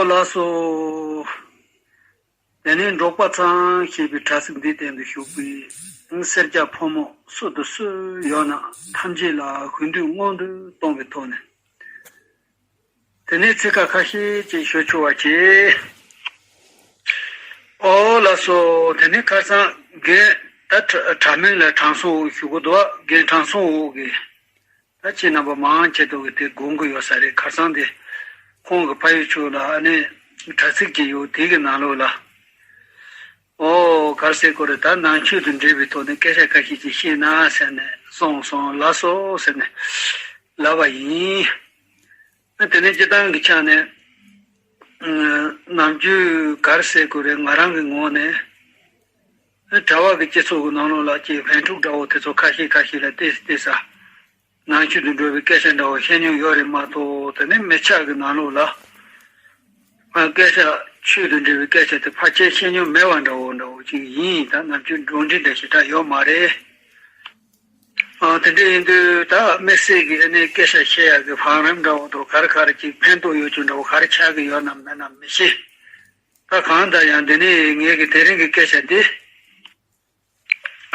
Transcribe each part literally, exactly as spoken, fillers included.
ལགས་སོ། དེ་ནས་འབྲོག་པ་ཚང་ཞེས་པའི་དྲ་ཚིགས་འདིའི་སྟེང་དུ་བཞུགས་པའི་སེར་སྐྱ་ཕོ་མོ་སུ་དང་སུ་ཡོད་ན་ཐམས་ཅད་ལ་གུས་འདུད་སྔོན་དུ་གཏོང་བའི་ཐོག་ནས། དེ་ནས་ཚིག་ཁ་ཁ་ཤས་ཅིག་ཞུ་ཆོག་པ་བྱེད། ཨོ་ལགས་སོ། དེ་ནས་ཁ་སང་རྒན་ད་དྲ་དྲ་མིག་ལ་དྲང་སྲོང་འོག་ཞུ་གི་འདུག་རྒན་དྲང་སྲོང་འོག་གིས། ད་ཁྱེད་རྣམ་པ་མང་ཆེ་ཐོག་གི་དེ་དགོངས་ཀྱི་ཡོད་ས་རེད། ཁ་སང་དེ་ཁོང་གི་ཕ་ཡུལ་ཕྱོགས་ལ་ཨ་ནི་དྲ་ཚིགས་ཅིག་ཡོད། དེ་གི་ནང་ལོགས་ལ། ཨོ་ག་རེ་ཟེར་དགོས་རེད། ད་ནང་ཆོས་དང་འབྲེལ་བའི་ཐོག་ནས་སྐད་ཆ་ཁ་ཤས་ཅིག་བཤད་ན་ཟེར་ནས། སོང་སོང་། ལགས་སོ་ཟེར་ནས་ལབ་པ་ཡིན། ཨ་དེ་ནས་སྤྱིར་བཏང་གི་ཆ་ནས་ཨ་ནམ་རྒྱུན་ག་རེ་ཟེར་དགོས་རེད། ང་རང་གི་ངོས་ནས་ཨ་གྲྭ་བ་གི་སྤྱི་ཚོགས་ཀྱི་ནང་ལོགས་ལ་ཅིག་ཕན་ཕྲུག་འདྲ་བོ་དེ་ཚོ་ཁ་ཤས་ཁ་ཤས་ལ་ཏོག་ཙམ་ཏོག་ཙམ། ནང་ཆོས་དང་འབྲེལ་བའི་སྐད་ཆ་འདྲ་བོ་བཤད་མྱོང་ཡོད་རེད་མ་གཏོགས། དེ་ནས་མི་ཆགས་ཀྱི་ནང་ལོགས་ལ་ཨ་སྐད་ཆ་ཆོས་དང་འབྲེལ་བའི་སྐད་ཆ་དེ་ཕལ་ཆེར་བཤད་མྱོང་མེད་པ་འདྲ་བོ་འདྲ་བོ་ཅིག་ཡིན། ད་ནམ་རྒྱུན་འགྲོ་འདྲི་འདྲ་ཞེ་དྲག་ཡོད་མ་རེད། ཨ་དེ་འདྲ་ཡིན་དུས་ད་དམིགས་བསལ་གྱི་ཨ་ནི་སྐད་ཆ་བཤད་ཡག་གི་བང་རིམ་འདྲ་བོ་དང་ག་རེ་ག་རེ་ཅིག་ཕན་ཐོགས་ཡོད་རྒྱུ་འདྲ་བོ་ག་རེ་ཆགས་ཀྱི་ཡོད་ན་མེད་ན་མི་ཤེས། ད་གང་ལྟར་ཡང་འདི་ནས་ངེད་ཀྱི་དེ་རིང་གི་སྐད་ཆ་འདི།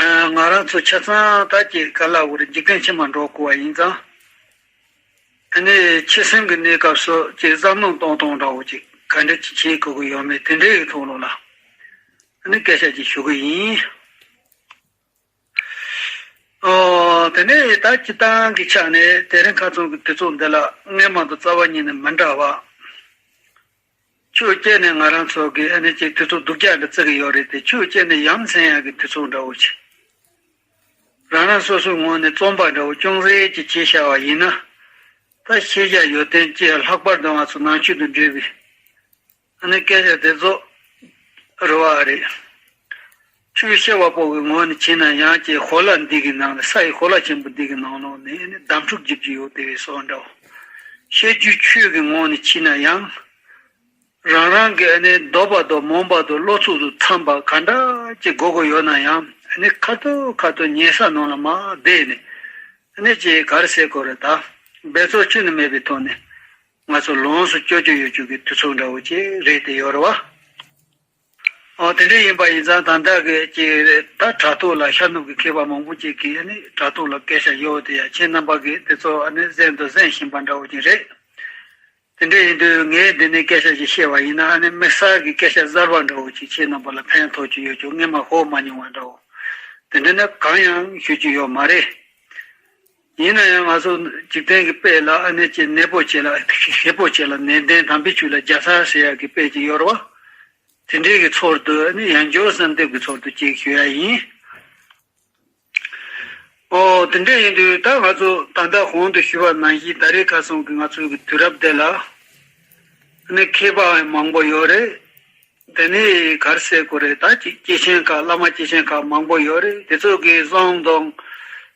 ཨ་ང་རང་ཚོ་ཆ་ཚང་ད་ཅིག་ག་ལབ་དགོས་རེད། འཇིག་རྟེན་ཕྱི་མ་འགྲོ་དགོས་པ་ཡིན་ཙང་། ཨ་ནི་ཕྱི་སེམས་ཀྱི་གནས་སྐབས་སུ་ཅིག་བསམ་བློ་གཏོང་སྟངས་འདྲ་བོ་ཅིག་ག་འདྲ་ཅིག་བྱེད་དགོས་ཀྱི་ཡོད་མེད་དེ་འདྲའི་ཐོག་ལོགས་ལ་ཨ་ནི་སྐད་ཆ་ཅིག་ཞུ་གི་ཡིན། ཨོ་དེ་ནས་ད་སྤྱིར་བཏང་གི་ཆ་ནས་དེ་རིང་ཁ་སང་གི་དུས་ཚོད་འདི་ལ་སྔོན་མ་དང་རྩ་བ་ཉིད་ནས་མི་འདྲ་བ། ཆོས་བཤད་ནས་ང་རང་ཚོ་གི་ཨ་ནི་ཅིག་དུས་ཚོད་སྡུག་ཅག་འདྲ་བརྩི་གི་ཡོད་རེད་དེ། ཆོས་བཤད་ནས་ཡ་མཚན་ཡག་གི་དུས་ཚོད་འདྲ་བོ་ཅིག་རང་རང་སོ་སོའི་ངོས་ནས་རྩོམ་པ་འདྲ་བོ་ཅུང་ཟད་ཅིག་བྱས་བཞག་པ་ཡིན་ན། ད་ཤེས་བྱ་ཡོན་ཏན་ཅན། ལྷག་པར་དུ་ང་ཚོ་ནང་ཆོས་དང་འབྲེལ་བའི་ཨ་ནི་སྐད་ཆ་དེ་ཚོ་རེད་པ་རེད། ཆོས་བཤད་པ་པོ་གི་ངོས་ནས་བྱས་ན་ཡང་ཅིག་ཧོ་ལ་འདི་གི་ནང་ནས། ས་ཡི་ཧོ་ལ་ཆེན་པོ་འདི་གི་ནང་ལོགས་ནས་ཨ་ནི་གདམས་ཁྲུག་རྒྱབ་ཀྱི་ཡོད་དེ་བས་སོགས་འདྲ་བོ། བཤད་རྒྱུ་ཆོས་ཀྱི་ངོས་ནས་བྱས་ན་ཡང་། རང་རང་གི་ཨ་ནི་འདོད་པ་དང་རྨོངས་པ་དང་བློ་ཚོད་དང་འཚམས་པ་ག་འདྲ་ཅིག་དགོས་དགོས་ཡོད་ན་ཡང་། ཨ་ནི་ཁ་ཐུག་ཁ་ཐུག་ཉལ་ས་ནང་ལ་མར་བསྡད་ནས་ཨ་ནི་ཅིག་ག་རེ་ཟེར་དགོས་རེད། ད་འབད་རྩོལ་ཅི་ནས་མེད་པའི་ཐོག་ནས་ང་ཚོ་ལོངས་སུ་སྤྱོད་རྒྱུ་ཡོད་རྒྱུ་གི་དུས་ཚོད་འདྲ་བོ་ཅིག་རེད་དེ་ཡོད་རེད་པ། ཨོ་དེ་འདྲ་ཡིན་པ་ཡིན་ཙང་ད་ལྟ་གི་ཅིག་ད་དྲ་ཐོག་ལ་ཤར་ནུབ་ཀྱི་མཁས་པ་མང་པོ་ཅིག་གིས་ཨ་ནི་དྲ་ཐོག་ལ་སྐད་ཆ་ཡོད་དེ་ཡ། ཁྱེད་རྣམ་པ་གིས་དེ་ཚོ་ཨ་ནི་གསན་དང་གསན་བཞིན་པ་འདྲ་བོ་ཅིག་རེད། དེ་འདྲ་ཡིན་དུས་ངས་འདི་ནས་སྐད་ཆ་ཞིག་བཤད་པ་ཡིན་ན། ཨ་ནི་དམིགས་བསལ་གྱི་སྐད་ཆ་གསར་པ་འདྲ་བོ་ཅིག་ཁྱེད་རྣམ་པ་ལ་ཕན་ཐོགས་ཀྱི་ཡོད་རྒྱུ། སྔོན་མ་གོ་མ་མྱོང་བ་འདྲ་བོ། དེ་འདྲ་ནི་གང་ཡང་ཞུ་རྒྱུ་ཡོད་མ་རེད། ཡིན་ན་ཡང་ང་ཚོ་འཇིག་རྟེན་གྱི་དཔེ་ལ་ཨ་ནི་ཅིག་ནད་པོ་ཆེ་ལ་ཞེ་པོ་ཆེ་ལ་ནན་ཏན། དམ་པའི་ཆོས་ལ་རྒྱལ་ས་ཟེར་ཡག་གི་དཔེ་ཅིག་ཡོད་རེད་པ། དེ་འདྲའི་གི་ཚུལ་དུ་ཨ་ནི་ཡང་འབྱོར་གསལ་འདེབས་ཀྱི་ཚུལ་དུ་ཅིག་ཞུ་ཡ་ཡིན། ཨོ་དེ་འདྲ་ཡིན་དུས་ད་ང་ཚོ་ད་ལྟ་གོང་དུ་ཞུས་པ་ནང་བཞིན་ད་རེས་ཁ་སང་གི་ང་ཚོའི་གི་དུས་རབས་འདི་ལ་ནི་མཁས་པ་མང་པོ་ཡོད་རེད། དེ་ནས་ག་རེ་ཟེར་དགོས་རེད། ད་ཅིག་སྐྱེས་ཆེན་ཁག་བླ་མ་སྐྱེས་ཆེན་ཁག་མང་པོ་ཡོད་རེད། དེ་ཚོ་གི་གསུང་དང་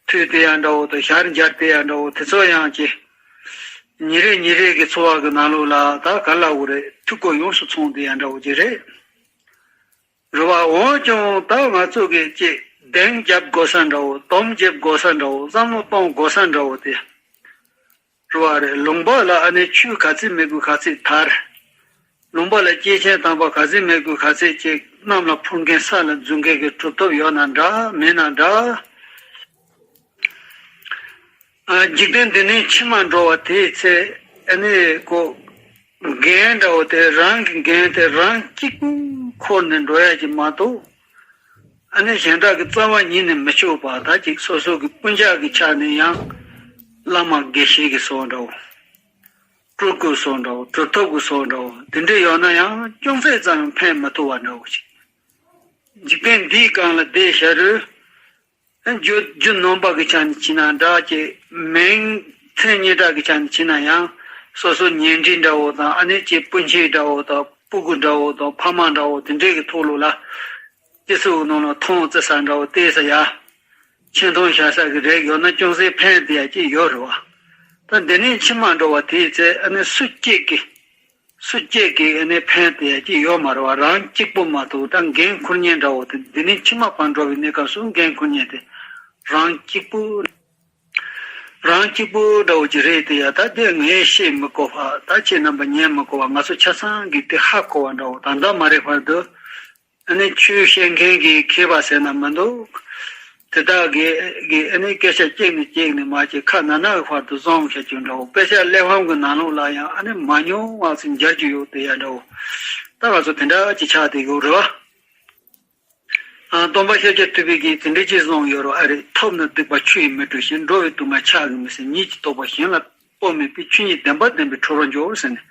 ཐོས་དེ་ཡང་འདྲ་བོ་དང་། ཞལ་མཇལ་དེ་ཡང་འདྲ་བོ། དེ་ཚོ་ཡང་ཅིག་ཉིན་རེ་ཉིན་རེ་གི་འཚོ་བ་གི་ནང་ལོགས་ལ་ད་ག་ལབ་དགོས་རེད། ཐུགས་ཁུར་ཡོངས་སུ་ཚང་དེ་ཡང་འདྲ་བོ་ཅིག་རེད། རེད་པ། འོན་ཀྱང་ད་ང་ཚོ་གི་ཅིག་གདེང་རྒྱབ་དགོས་ས་འདྲ་བོ། དམ་བཅའ་དགོས་ས་འདྲ་བོ། བསམ་བློ་གཏོང་དགོས་ས་འདྲ་བོ་དེ་རེད་པ་རེད། ལུང་པ་ལ་ཨ་ནི་ཆོས་ག་ཚད་མི་དགོས་ག་ཚད་དར། ལུང་པ་ལ་སྐྱེས་ཆེན་དམ་པ་ག་ཚད་མི་དགོས་ག་ཚད་ཅིག་གནམ་ལ་འཕུར་མཁན་ས་ལ་འཛུལ་མཁན་གྱི་གྲུབ་ཐོབ་ཡོད་ན་འདྲ་མེད་ན་འདྲ། ཨ་འཇིག་རྟེན་འདི་ནས་ཕྱི་མ་འགྲོ་བ་དེའི་ཚེ་ཨ་ནི་ཁོ་འགན་འདྲ་བོ་དེ། རང་གི་འགན་དེ་རང་གཅིག་པུ་འཁུར་ནས་འགྲོ་ཡ་ཅིག་མ་གཏོགས། ཨ་ནི་གཞན་དག་གི་རྩ་བ་ཉིད་ནས་མི་ཆོག་པ། ད་ཅིག་སོ་སོ་གི་སྤུན་ཀྱག་གི་ཆ་ནས་ཡང་བླ་མ་དགེ་བཤེས་ཀྱི་ཚོགས་འདྲ་བོ། སྤྲུལ་སྐུ་ཚོགས་འདྲ་བོ། གྲུབ་ཐོབ་ཀྱི་ཚོགས་འདྲ་བོ། དེ་འདྲ་ཡོད་ན་ཡང་ཅུང་ཟད་ཙམ་ཡང་ཕན་མི་ཐོགས་པ་འདྲ་བོ་ཞིག་འཇིག་རྟེན་འདིའི་སྒང་ལ་བསྡད་བཞག་རུང་། རྒྱུ་རྒྱུ་ནོམ་པ་གི་ཆ་ནས་བྱས་ན་འདྲ། ཅིག་མིང་མཚན་སྙན་གྲགས་ཀྱི་ཆ་ནས་བྱས་ན་ཡང་སོ་སོ་ཉེ་འབྲེལ་འདྲ་བོ་དང་། ཨ་ནི་ཅིག་སྤུན་མཆེད་འདྲ་བོ་དང་། སྤུ་གུ་འདྲ་བོ་དང་། ཕ་མ་འདྲ་བོ། དེ་འདྲའི་གི་ཐོག་ལོགས་ལ་སྤྱི་ཚོགས་ནང་ལ་མཐོང་བརྩི་ས་འདྲ་བོ། བལྟས་ས་ཡ་ཆེ་མཐོང་བཞག་ས་གི་རེད། ཡོད་ན་ཅུང་ཟད་ཕན་བདེ་ཡ་ཅིག་ཡོད་རེད་པ། ད་འདི་ནས་ཕྱི་མ་འགྲོ་བ་དེའི་ཚེ་ཨ་ནི་སུ་གཅིག་གིས་སུ་གཅིག་གིས་ཨ་ནི་ཕན་བདེ་ཡ་ཅིག་ཡོད་མ་རེད་པ། རང་གཅིག་པུ་མ་གཏོགས། ད་འགན་འཁུར་མཁན་འདྲ་བོ་དེ་འདི་ནས་ཕྱི་མ་ཕར་འགྲོ་བའི་གནས་སྐབས་སུ་འགན་འཁུར་མཁན་དེ་རང་གཅིག་པུ། རང་གཅིག་པུ་འདྲ་བོ་ཅིག་རེད་དེ། ཡ་ད་དེ་ངས་བཤད་མི་དགོས་པ། ད་ཁྱེད་རྣམ་པ་ཉན་མི་དགོས་པ། ང་ཚོ་ཆ་ཚང་གིས་དེ་ཧ་གོ་བ་འདྲ་བོ། ད་ལྟ་མ་རེད་བར་དུ་ཨ་ནི་ཆོས་བཤད་མཁན་གྱི་མཁས་པ་ཟེར་ན་མི་འདུག་དེ་དག་གིས་གིས་ཨ་ནི་སྐད་ཆ་གཅིག་ནས་གཅིག་ནས་མ་གཅིག་ཁ་ན་ན་གི་བར་དུ་བཟུང་བྱ་རྒྱུ་འདྲ་བོ། དཔེ་ཆ་གླེགས་བམ་གྱི་ནང་ལོགས་ལ་ཡང་ཨ་ནི་མ་མྱོང་བ་ཟིག་མཇལ་རྒྱུ་ཡོད་དེ་ཡ་འདྲ་བོ། ད་ང་ཚོ་དེ་འདྲ་ཅིག་ཆགས་བསྡད་ཡོད་རེད་བ། ཨ། སྟོན་པ་ཤཱཀྱ་ཐུབ་པའི་གིས་དེ་འདྲའི་ཅིག་གསུངས་ཡོད་རེད། ཨ་རེ། ཐོབ་ནས་སྡིག་པ་ཆུ་ཡིས་མི་འཁྲུ་ཞིང་། འགྲོ་བའི་དུག་ལྔ་ཕྱག་གིས་མི་སེལ། ཉིད་ཀྱི་རྟོགས་པ་གཞན་ལ་སྤོ་མེད་པའི། ཆོས་ཉིད་བདེན་པ་ལྡན་པས་གྲོལ་བར་འགྱུར་ཟེར་ནས།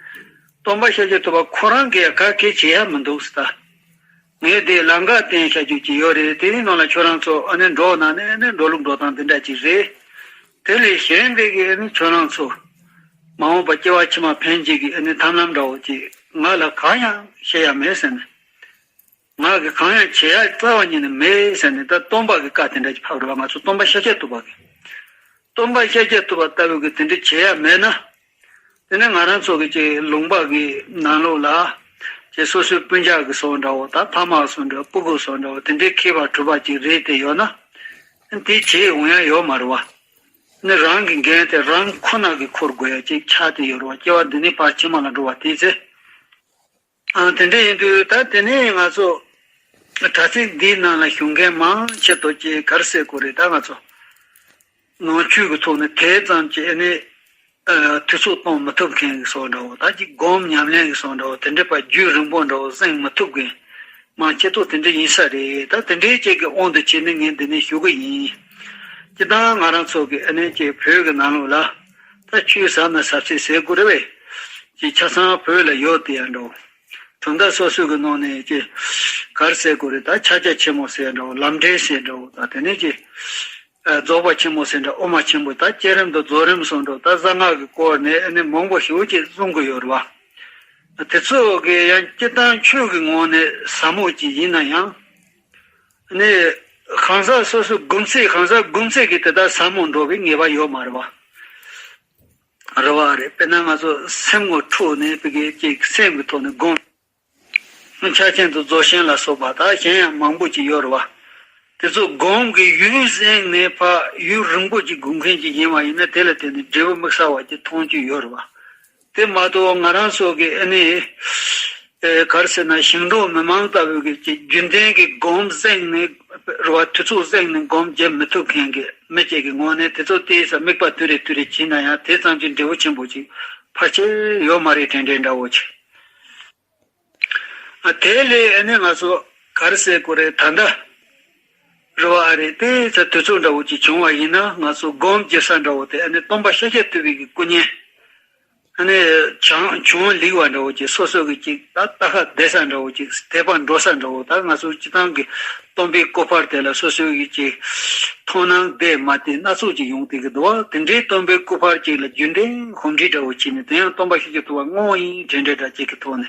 སྟོན་པ་ཤཱཀྱ་ཐུབ་པ་ཁོ་རང་གིས་ག་གེ་བྱེད་ཡ་མི་འདུག་ཟེར། ད་ངས་དེ་ལམ་ཁ་བསྟན་བྱ་རྒྱུ་ཅིག་ཡོད་རེད། དེའི་ནང་ལ་ཁྱོད་རང་ཚོ་ཨ་ནི་འགྲོ་ན་ནི་ཨ་ནི་འགྲོ་ལུགས་འགྲོ་སྟངས་འདི་འདྲ་ཅིག་རེད། དེ་ལས་གཞན་དེ་གིས་ཨ་ནི་ཁྱོད་རང་ཚོ་མ་འོངས་པ་སྐྱེ་བ་ཕྱི་མ་ཕན་ཆེད་ཀྱི་ཨ་ནི་ཐབས་ལམ་འདྲ་བོ་ཅིག་ང་ལ་གང་ཡང་བཤད་ཡ་མེད་ཟེར་ནས། ང་གིས་གང་ཡང་བྱེད་ཡ་རྩ་བ་ཉིད་ནས་མེད་ཟེར་ནས། ད་སྟོན་པ་གི་བཀའ་དེ་འདྲ་ཅིག་ཕབ་རེད་བ། ང་ཚོ་སྟོན་པ་ཤཱཀྱ་ཐུབ་པ་གི། སྟོན་པ་ཤཱཀྱ་ཐུབ་པ་ལྟ་བུ་གིས་དེ་འདྲ་བྱེད་ཡ་མེད་ན། དེ་ནས་ང་རང་ཚོ་གི་ཅིག་ལུང་པ་གི་ནང་ལོགས་ལ་ཅིག་སོ་སོའི་སྤུན་ཀྱག་གི་བཟོ་འདྲ་བོ། ད་ཕ་མ་བཟོ་འདྲ་བོ། སྤུ་གུ་བཟོ་འདྲ་བོ། དེ་འདྲའི་མཁས་པ་གྲུབ་པ་ཅིག་རེད་དེ་ཡོད་ན། དེ་བྱེད་འོང་ཡ་ཡོད་མ་རེད་བ། ནི་རང་གི་འགན་དེ་རང་ཁོ་ན་གིས་འཁུར་དགོས་ཡ་ཅིག་ཆགས་བསྡད་ཡོད་རེད་བ། སྐྱེ་བ་འདི་ནས་ཕར་ཕྱི་མ་ལ་འགྲོ་བ་དེའི་ཚེ། ཨ། དེ་འདྲ་ཡིན་དུས་ད་དེ་ནས་ང་ཚོ་དྲ་ཚིགས་འདིའི་ནང་ལ་ཞུགས་མཁན་མང་ཆེ་ཐོག་ཅིག་ག་རེ་ཟེར་དགོས་རེད། ད་ང་ཚོ་ནང་ཆོས་ཀྱི་ཐོག་ནས་དེ་ཙམ་གྱི་ཨ་ནི་ཨ། འཐུས་ཚང་གཏོང་མི་ཐུབ་མཁན་གྱི་བཟོ་འདྲ་བོ། ད་ཅིག་སྒོམ་ཉམས་ལེན་གྱི་བཟོ་འདྲ་བོ། དེ་འདྲ་པ་རྒྱུན་རིང་པོ་འདྲ་བོ་གསན་མི་ཐུབ་མཁན་མང་ཆེ་ཐོག་དེ་འདྲ་ཡིན་ས་རེད། ད་དེ་འདྲའི་ཅིག་གི་དབང་དུ་བྱས་ནས་ངས་འདི་ནས་ཞུ་གི་ཡིན། སྤྱིར་བཏང་ང་རང་ཚོ་གི་ཨ་ནི་ཅིག་བོད་ཀྱི་ནང་ལོགས་ལ་ད་ཆོས་ཟབ་ན་ཟབ་ཚད་ཟེར་དགོས་རེད་པས། ཅིག་ཆ་ཚང་བོད་ལ་ཡོད་དེ་ཡ་འདྲ་བོ། གྲུབ་མཐའ་སོ་སོ་གི་ནང་ནས་ཅིག་ག་རེ་ཟེར་དགོས་རེད། ད་ཕྱག་རྒྱ་ཆེན་མོ་ཟེར་འདྲ་བོ། ལམ་འབྲས་ཟེར་འདྲ་བོ། ད་དེ་ནས་ཅིག་ཨ། རྫོགས་པ་ཆེན་པོ་ཟེར་འདྲ། དབུ་མ་ཆེན་པོ། ད་བསྐྱེད་རིམ་དང་རྫོགས་རིམ་སོགས་འདྲ། ད་གསང་སྔགས་ཀྱི་སྐོར་ནས་ཨ་ནི་མང་པོ་ཞེ་པོ་ཅིག་གསུང་གི་ཡོད་རེད་བ། དེ་ཚོ་གི་ཡང་སྤྱིར་བཏང་ཆོས་ཀྱི་ངོས་ནས་ཟབ་མོ་ཅིག་ཡིན་ན་ཡང་། ཨ་ནི་གང་ཟག་སོ་སོའི་སྒོམ་ཚད། གང་ཟག་སྒོམ་ཚད་ཀྱིས་དེ་ལྟར་ཟབ་མོ་འགྲོ་བའི་ངེས་པ་ཡོད་མ་རེད་བ། རེད་བ་རེད། དཔེར་ན་ང་ཚོ་སེམས་ངོ་འཕྲོད་ནས་ཕ་གི་ཅིག་སེམས་ཀྱི་ཐོག་ནས་སྒོམ། ཕྱག་ཆེན་དང་རྫོགས་ཆེན་ལ་སོགས་པ་དང་གཞན་ཡང་མང་པོ་ཅིག་ཡོད་རེད་བ། དེ་ཚོ་སྒོམ་གྱི་ཡུན་བསྲིངས་ནས་ཕར་ཡུན་རིང་པོ་ཅིག་སྒོམ་མཁན་ཅིག་ཡིན་པ་ཡིན་ན། དེ་ལ་བརྟེན་ནས་འབྲས་བུ་དམིགས་བསལ་བ་ཅིག་མཐོང་རྒྱུ་ཡོད་རེད་བ། དེ་མ་གཏོགས་ང་རང་ཚོ་གི་ཨ་ནི་ཨེ་ག་རེ་ཟེར་ན། ཞིང་འབྲོག་མི་མང་ལྟ་བུ་གི་ཅིག་རྒྱུན་ལྡན་གྱི་སྒོམ་བསྲིངས་ནས་རེད་བ། དུས་ཚོད་བསྲིངས་ནས་སྒོམ་བྱེད་མི་ཐུབ་མཁན་གྱི་མི་ཅིག་གི་ངོས་ནས། དེ་ཚོ་དེའི་ས་དམིགས་པ་དུས་རེ་དུས་རེ་བྱས་ན་ཡང་དེ་ཙམ་གྱི་འབྲས་བུ་ཆེན་པོ་ཅིག་ཕལ་ཆེར་ཡོད་མ་རེད་དྲན་དྲན་འདྲ་བོ་ཅིག། ཨ། དེ་ལས་ཨ་ནི་ང་ཚོ་ག་རེ་ཟེར་དགོས་རེད། ད་ལྟ་རེད་བ། ཨ་རེད། དེ་ཚོ་དུས་ཚོད་འདྲ་བོ་ཅིག་བྱུང་བ་ཡིན་ན། ང་ཚོ་སྒོམ་རྒྱག་ས་འདྲ་བོ་དེ་ཨ་ནི་སྟོན་པ་ཤཱཀྱ་ཐུབ་པའི་གི་སྐུ་བརྙན་ཨ་ནི་བྱང་བྱུང་ལེགས་པ་འདྲ་བོ་ཅིག། སོ་སོ་གི་ཅིག་ད་ལྟ་ཁ་བསྡད་ས་འདྲ་བོ་ཅིག། དད་པ་འགྲོ་ས་འདྲ་བོ། ད་ང་ཚོ་སྤྱིར་བཏང་གི་སྟོན་པའི་སྐུ་པར་དེ་ལ་སོ་སོ་གི་ཅིག་མཐོང་སྣང་བདེ་མ་བདེ་སྣ་ཚོགས་ཅིག་ཡོང་བསྡད་ཀྱི་འདུག་བ། དེ་འདྲའི་སྟོན་པའི་སྐུ་པར་ཅིག་ལ་རྒྱུན་ལྡན་གོམས་འདྲིས་འདྲ་བོ་བྱས་ནས། དེ་ཡང་སྟོན་པ་ཤཱཀྱ་ཐུབ་པ་དངོས་ཡིན་དྲན་འདྲ་འདྲ་ཅིག་གི་ཐོག་ནས་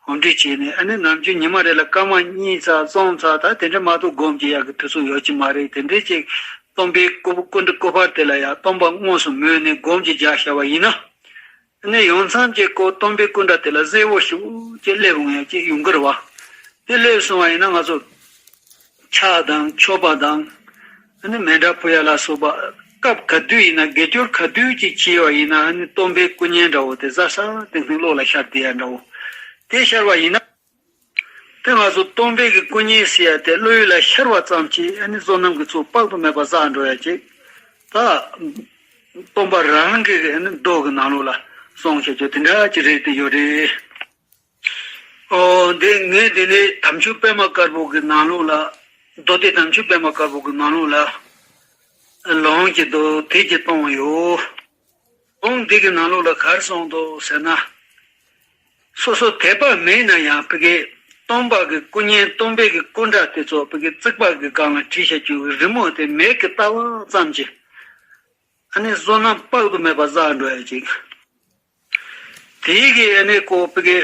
གོམས་འདྲིས་བྱས་ནས། ཨ་ནི་ནམ་རྒྱུན་ཉི་མ་རེ་ལ་སྐར་མ་གཉིས་ཙམ་གསུམ་ཙམ། ད་དེ་འདྲ་མ་གཏོགས་སྒོམ་རྒྱག་ཡག་གི་དུས་ཚོད་ཡོད་ཀྱི་མ་རེད། དེ་འདྲའི་ཅིག་སྟོན་པའི་སྐུ་སྐུ་འདྲ་སྐུ་པར་དེ་ལ་ཡང་སྟོན་པ་དངོས་སུ་མོས་ནས་སྒོམ་ཅིག་རྒྱག་བྱ་བ་ཡིན་ན། ཨ་ནི་ཡང་མཚམས་ཅིག་ཁོ་སྟོན་པའི་སྐུ་འདྲ་དེ་ལ་གསལ་བོ་ཞེ་པོ་ཅིག་སླེབས་འོང་ཡ་ཅིག་ཡོང་གི་རེད་བ། དེ་སླེབས་སོང་བ་ཡིན་ན་ང་ཚོ་ཕྱག་དང་མཆོད་པ་དང་། ཨ་ནི་མཎྜལ་ཕུལ་ཡ་ལ་སོགས་པ་སྐབས་ག་དུས་ཡིན་ན། དགེ་སྦྱོར་ག་དུས་ཅིག་བྱས་པ་ཡིན་ན། ཨ་ནི་སྟོན་པའི་སྐུ་བརྙན་འདྲ་བོ་དེ་གཟབ་གཟབ་ཏིང་ཏིང་བློ་ལ་ཤར་བསྡད་ཡ་འདྲ་བོ། དེ་ཤར་བ་ཡིན་ན། དེ་ང་ཚོ་སྟོན་པའི་གི་སྐུ་བརྙན་ཟེར་ཡ་དེ་བློ་ཡུལ་ལ་ཤར་བ་ཙམ་གྱིས་ཨ་ནི་བསོད་ནམས་ཀྱི་ཚོགས་དཔག་ཏུ་མེད་པ་བསགས་འགྲོ་ཡ་ཅིག། ད་སྟོན་པ་རང་གི་ཨ་ནི་མདོ་གི་ནང་ལོགས་ལ་གསུངས་བྱས་ཀྱི་དེ་འདྲ་ཅིག་རེད་དེ་ཡོད་རེད། ཨོ། འདི་ངས་འདི་ནས་དམ་ཆོས་པད་མ་དཀར་པོ་གི་ནང་ལོགས་ལ། མདོ་སྡེ་དམ་ཆོས་པད་མ་དཀར་པོ་གི་ནང་ལོགས་ལ་ལུང་གཅིག་འདུག། དེ་གཅིག་བཏང་ཡོད། ལུང་འདི་གི་ནང་ལོགས་ལ་ག་རེ་གསུངས་འདུག་ཟེར་ན། སོ་སོ་དད་པ་མེད་ན་ཡང་ཕ་གི་སྟོན་པ་གི་སྐུ་བརྙན། སྟོན་པའི་གི་སྐུ་འདྲ་དེ་ཚོ་ཕ་གི་རྩིག་པ་གི་སྒང་ལ་བྲིས་བྱས་བཅུག་གི་རི་མོ་དེ་མིག་གིས་ལྟ་བ་ཙམ་གྱིས་ཨ་ནི་བསོད་ནམས་དཔག་ཏུ་མེད་པ་བསགས་འགྲོ་ཡ་ཅིག། དེའི་གི་ཨ་ནི་ཁོ་ཕ་གི་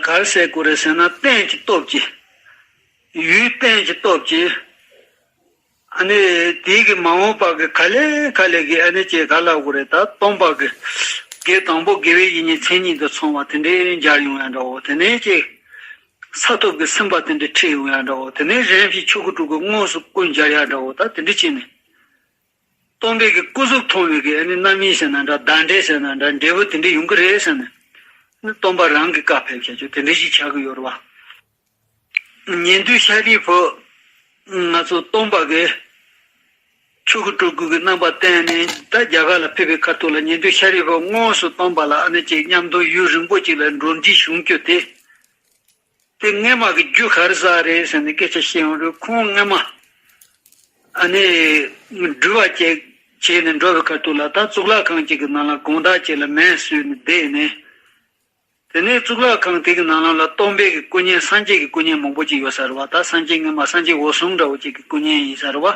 ག་རེ་ཟེར་དགོས་རེད་ཟེར་ན། རྟེན་གྱི་སྟོབས་ཀྱིས། ཡུལ་རྟེན་གྱི་སྟོབས་ཀྱིས། ཨ་ནི་དེའི་གི་མ་འོངས་པ་གི་ག་ལེ་ག་ལེ་གི་ཨ་ནི་ཅིག་ག་ལབ་དགོས་རེད། ད་སྟོན་པ་གི་དགེ་དང་པོ་དགེ་བའི་བཤེས་གཉེན་མཚན་ཉིད་དུ་མཚུངས་པ་དེ་འདྲའི་མཇལ་ཡོང་ཡ་འདྲ་བོ། དེ་ནས་ཅིག་ས་ཐོབ་ཀྱི་སེམས་དཔའ་དེ་འདྲ་འཁྲིད་ཡོང་ཡ་འདྲ་བོ། དེ་ནས་རིམ་བཞིན་ཆོས་སྐུ་དྲུག་གི་དངོས་སུ་སྐུ་མཇལ་ཡ་འདྲ་བོ། ད་དེ་འདྲ་བྱས་ནས། སྟོན་པའི་གི་སྐུ་གཟུགས་མཐོང་བའི་གི་ཨ་ནི་རྣམ་སྨིན་ཟེར་ན་འདྲ། བརྡ་འགྲེལ་ཟེར་ན་འདྲ། འབྲས་བུ་དེ་འདྲ་ཡོང་གི་རེད་ཟེར་ནས། ཨ་ནི་སྟོན་པ་རང་གི་བཀའ་ཕེབས་བྱ་ཆོག་དེ་འདྲ་ཞིག་ཆགས་ཀྱི་ཡོད་རེད་བ། ཉན་ཐོས་ཤཱ་རིའི་བུ། ང་ཚོ་སྟོན་པ་གི་ཆོས་སྐུ་སྤྲུལ་སྐུ་གི་རྣམ་པ་བསྟན་ནས་ད་རྒྱ་གར་ལ་ཕེབས་པའི་ཁ་ཐུག་ལ། ཉན་ཐོས་ཤཱ་རིའི་བུ་དངོས་སུ་སྟོན་པ་ལ་ཨ་ནི་ཅིག་མཉམ་དུ་ཡུན་རིང་པོ་ཅིག་ལ་འགྲོ་འདྲིས་བྱུང་རྒྱུ་དེ། དེ་སྔས་མ་གི་རྒྱུ་ག་རེ་ཟེར་རེད་ཟེར་ནས་སྐད་ཆ་བཤད་ཡོང་དུས། ཁོང་སྔས་མ་ཨ་ནི་སྒྲུབ་པ་བྱས་བྱས་ནས་འགྲོ་བའི་ཁ་ཐུག་ལ། ད་གཙུག་ལག་ཁང་ཅིག་གི་ནང་ལ་དགོང་དག་ཅིག་ལ་མེ་གསོས་ནས་བསྡད་ནས། དེ་ནས་གཙུག་ལག་ཁང་དེ་གི་ནང་ལོགས་ལ་སྟོན་པའི་གི་སྐུ་བརྙན། སངས་རྒྱས་ཀྱི་སྐུ་བརྙན་མང་པོ་ཅིག་ཡོད་ས་རེད་བ། ད་སངས་རྒྱས་སྔས་མ་སངས་རྒྱས་འོད་སྲུང་འདྲ་བོ་ཅིག་གི་སྐུ་བརྙན་ཡིན་ས་རེད་བ།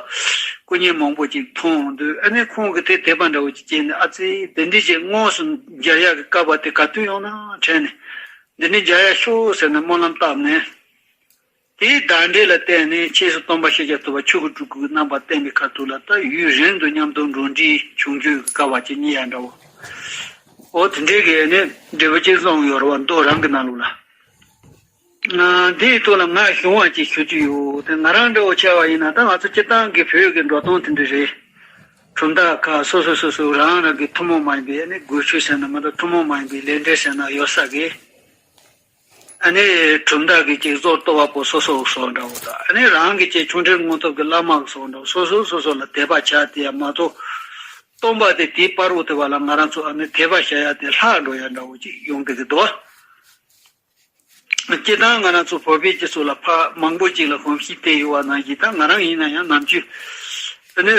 སྐུ་བརྙན་མང་པོ་ཅིག་མཐོང་དུས་ཨ་ནི་ཁོང་གིས་དེ་དད་པ་འདྲ་བོ་ཅིག་སྐྱེས་ནས། ཨ་ཙི། དེ་འདྲ་ཅིག་དངོས་སུ་མཇལ་ཡག་གི་སྐལ་བ་དེ་ག་དུས་ཡོང་ན་དྲན་ནས། འདི་འདྲ་མཇལ་ཡག་ཤོག་ཟེར་ནས་སྨོན་ལམ་བཏབ་ནས། དེའི་བརྡ་འགྲེལ་ལ་བརྟེན་ནས་ཆོས་སྲུང་སྟོན་པ་ཤཱཀྱ་ཐུབ་པ་ཆོས་སྐུ་སྤྲུལ་སྐུ་གི་རྣམ་པ་བསྟན་པའི་ཁ་ཐུག་ལ། ད་ཡུན་རིང་དུ་མཉམ་དུ་འགྲོ་འདྲིས་བྱུང་རྒྱུའི་སྐལ་བ་ཅིག་རྙེད་ཡག་འདྲ་བོ། འོ་དེ་འདྲའི་གི་ནི་འབྲས་བུ་ཅིག་བཟང་ཡོད་རེད་བ། མདོ་རང་གི་ནང་ལོགས་ལ། ཨ། འདིའི་ཐོག་ལ་ང་གཞུང་བ་ཅིག་ཞུ་རྒྱུ་ཡོད། དེ་ང་རང་འདྲ་བོ་ཆགས་པ་ཡིན་ན། ད་ང་ཚོ་སྤྱིར་བཏང་གི་བོད་ཀྱི་འགྲོ་སྟངས་དེ་འདྲ་རེད། གྲུབ་མཐའ་ཁག་སོ་སོ་སོ་སོ་རང་རང་གི་ཐུན་མོང་མ་ཡིན་པའི་ནི་དགོས་ཆོས་ཟེར་ན་མ་གཏོགས། ཐུན་མོང་མ་ཡིན་པའི་ལས་འབྲས་ཟེར་ན་ཡོད་ས་གི། ཨ་ནི་གྲུབ་མཐའ་གི་ཅིག་གཙོ་བོར་གཏོགས་པ་པོ་སོ་སོ་སོགས་འདྲ་བོ་དང་། ཨ་ནི་རང་གི་ཅིག་ཆོས་འབྲེལ་དངོས་ཐོབ་ཀྱི་བླ་མ་སོགས་འདྲ་བོ། སོ་སོ་སོ་སོ་ལ་དད་པ་བྱ་དེ་ཡང་མ་གཏོགས། སྟོན་པ་དེ་དེའི་བར་དུ་དེ་བ་ལ་ང་རང་ཚོ་ཨ་ནི་དད་པ་བྱ་ཡ་དེ་ལྷག་འགྲོ་ཡ་འདྲ་བོ་ཅིག་ཡོང་གི་གི་འདུག། སྤྱིར་བཏང་ང་རང་ཚོ་བོད་པའི་སྤྱི་ཚོགས་ལ་ཕར་མང་པོ་ཅིག་ལ་གོམས་གཤིས་དེ་ཡོད་པ་ནང་བཞིན། ད་ང་རང་ཡིན་ན་ཡང་ནམ་རྒྱུན་ཨ་ནི་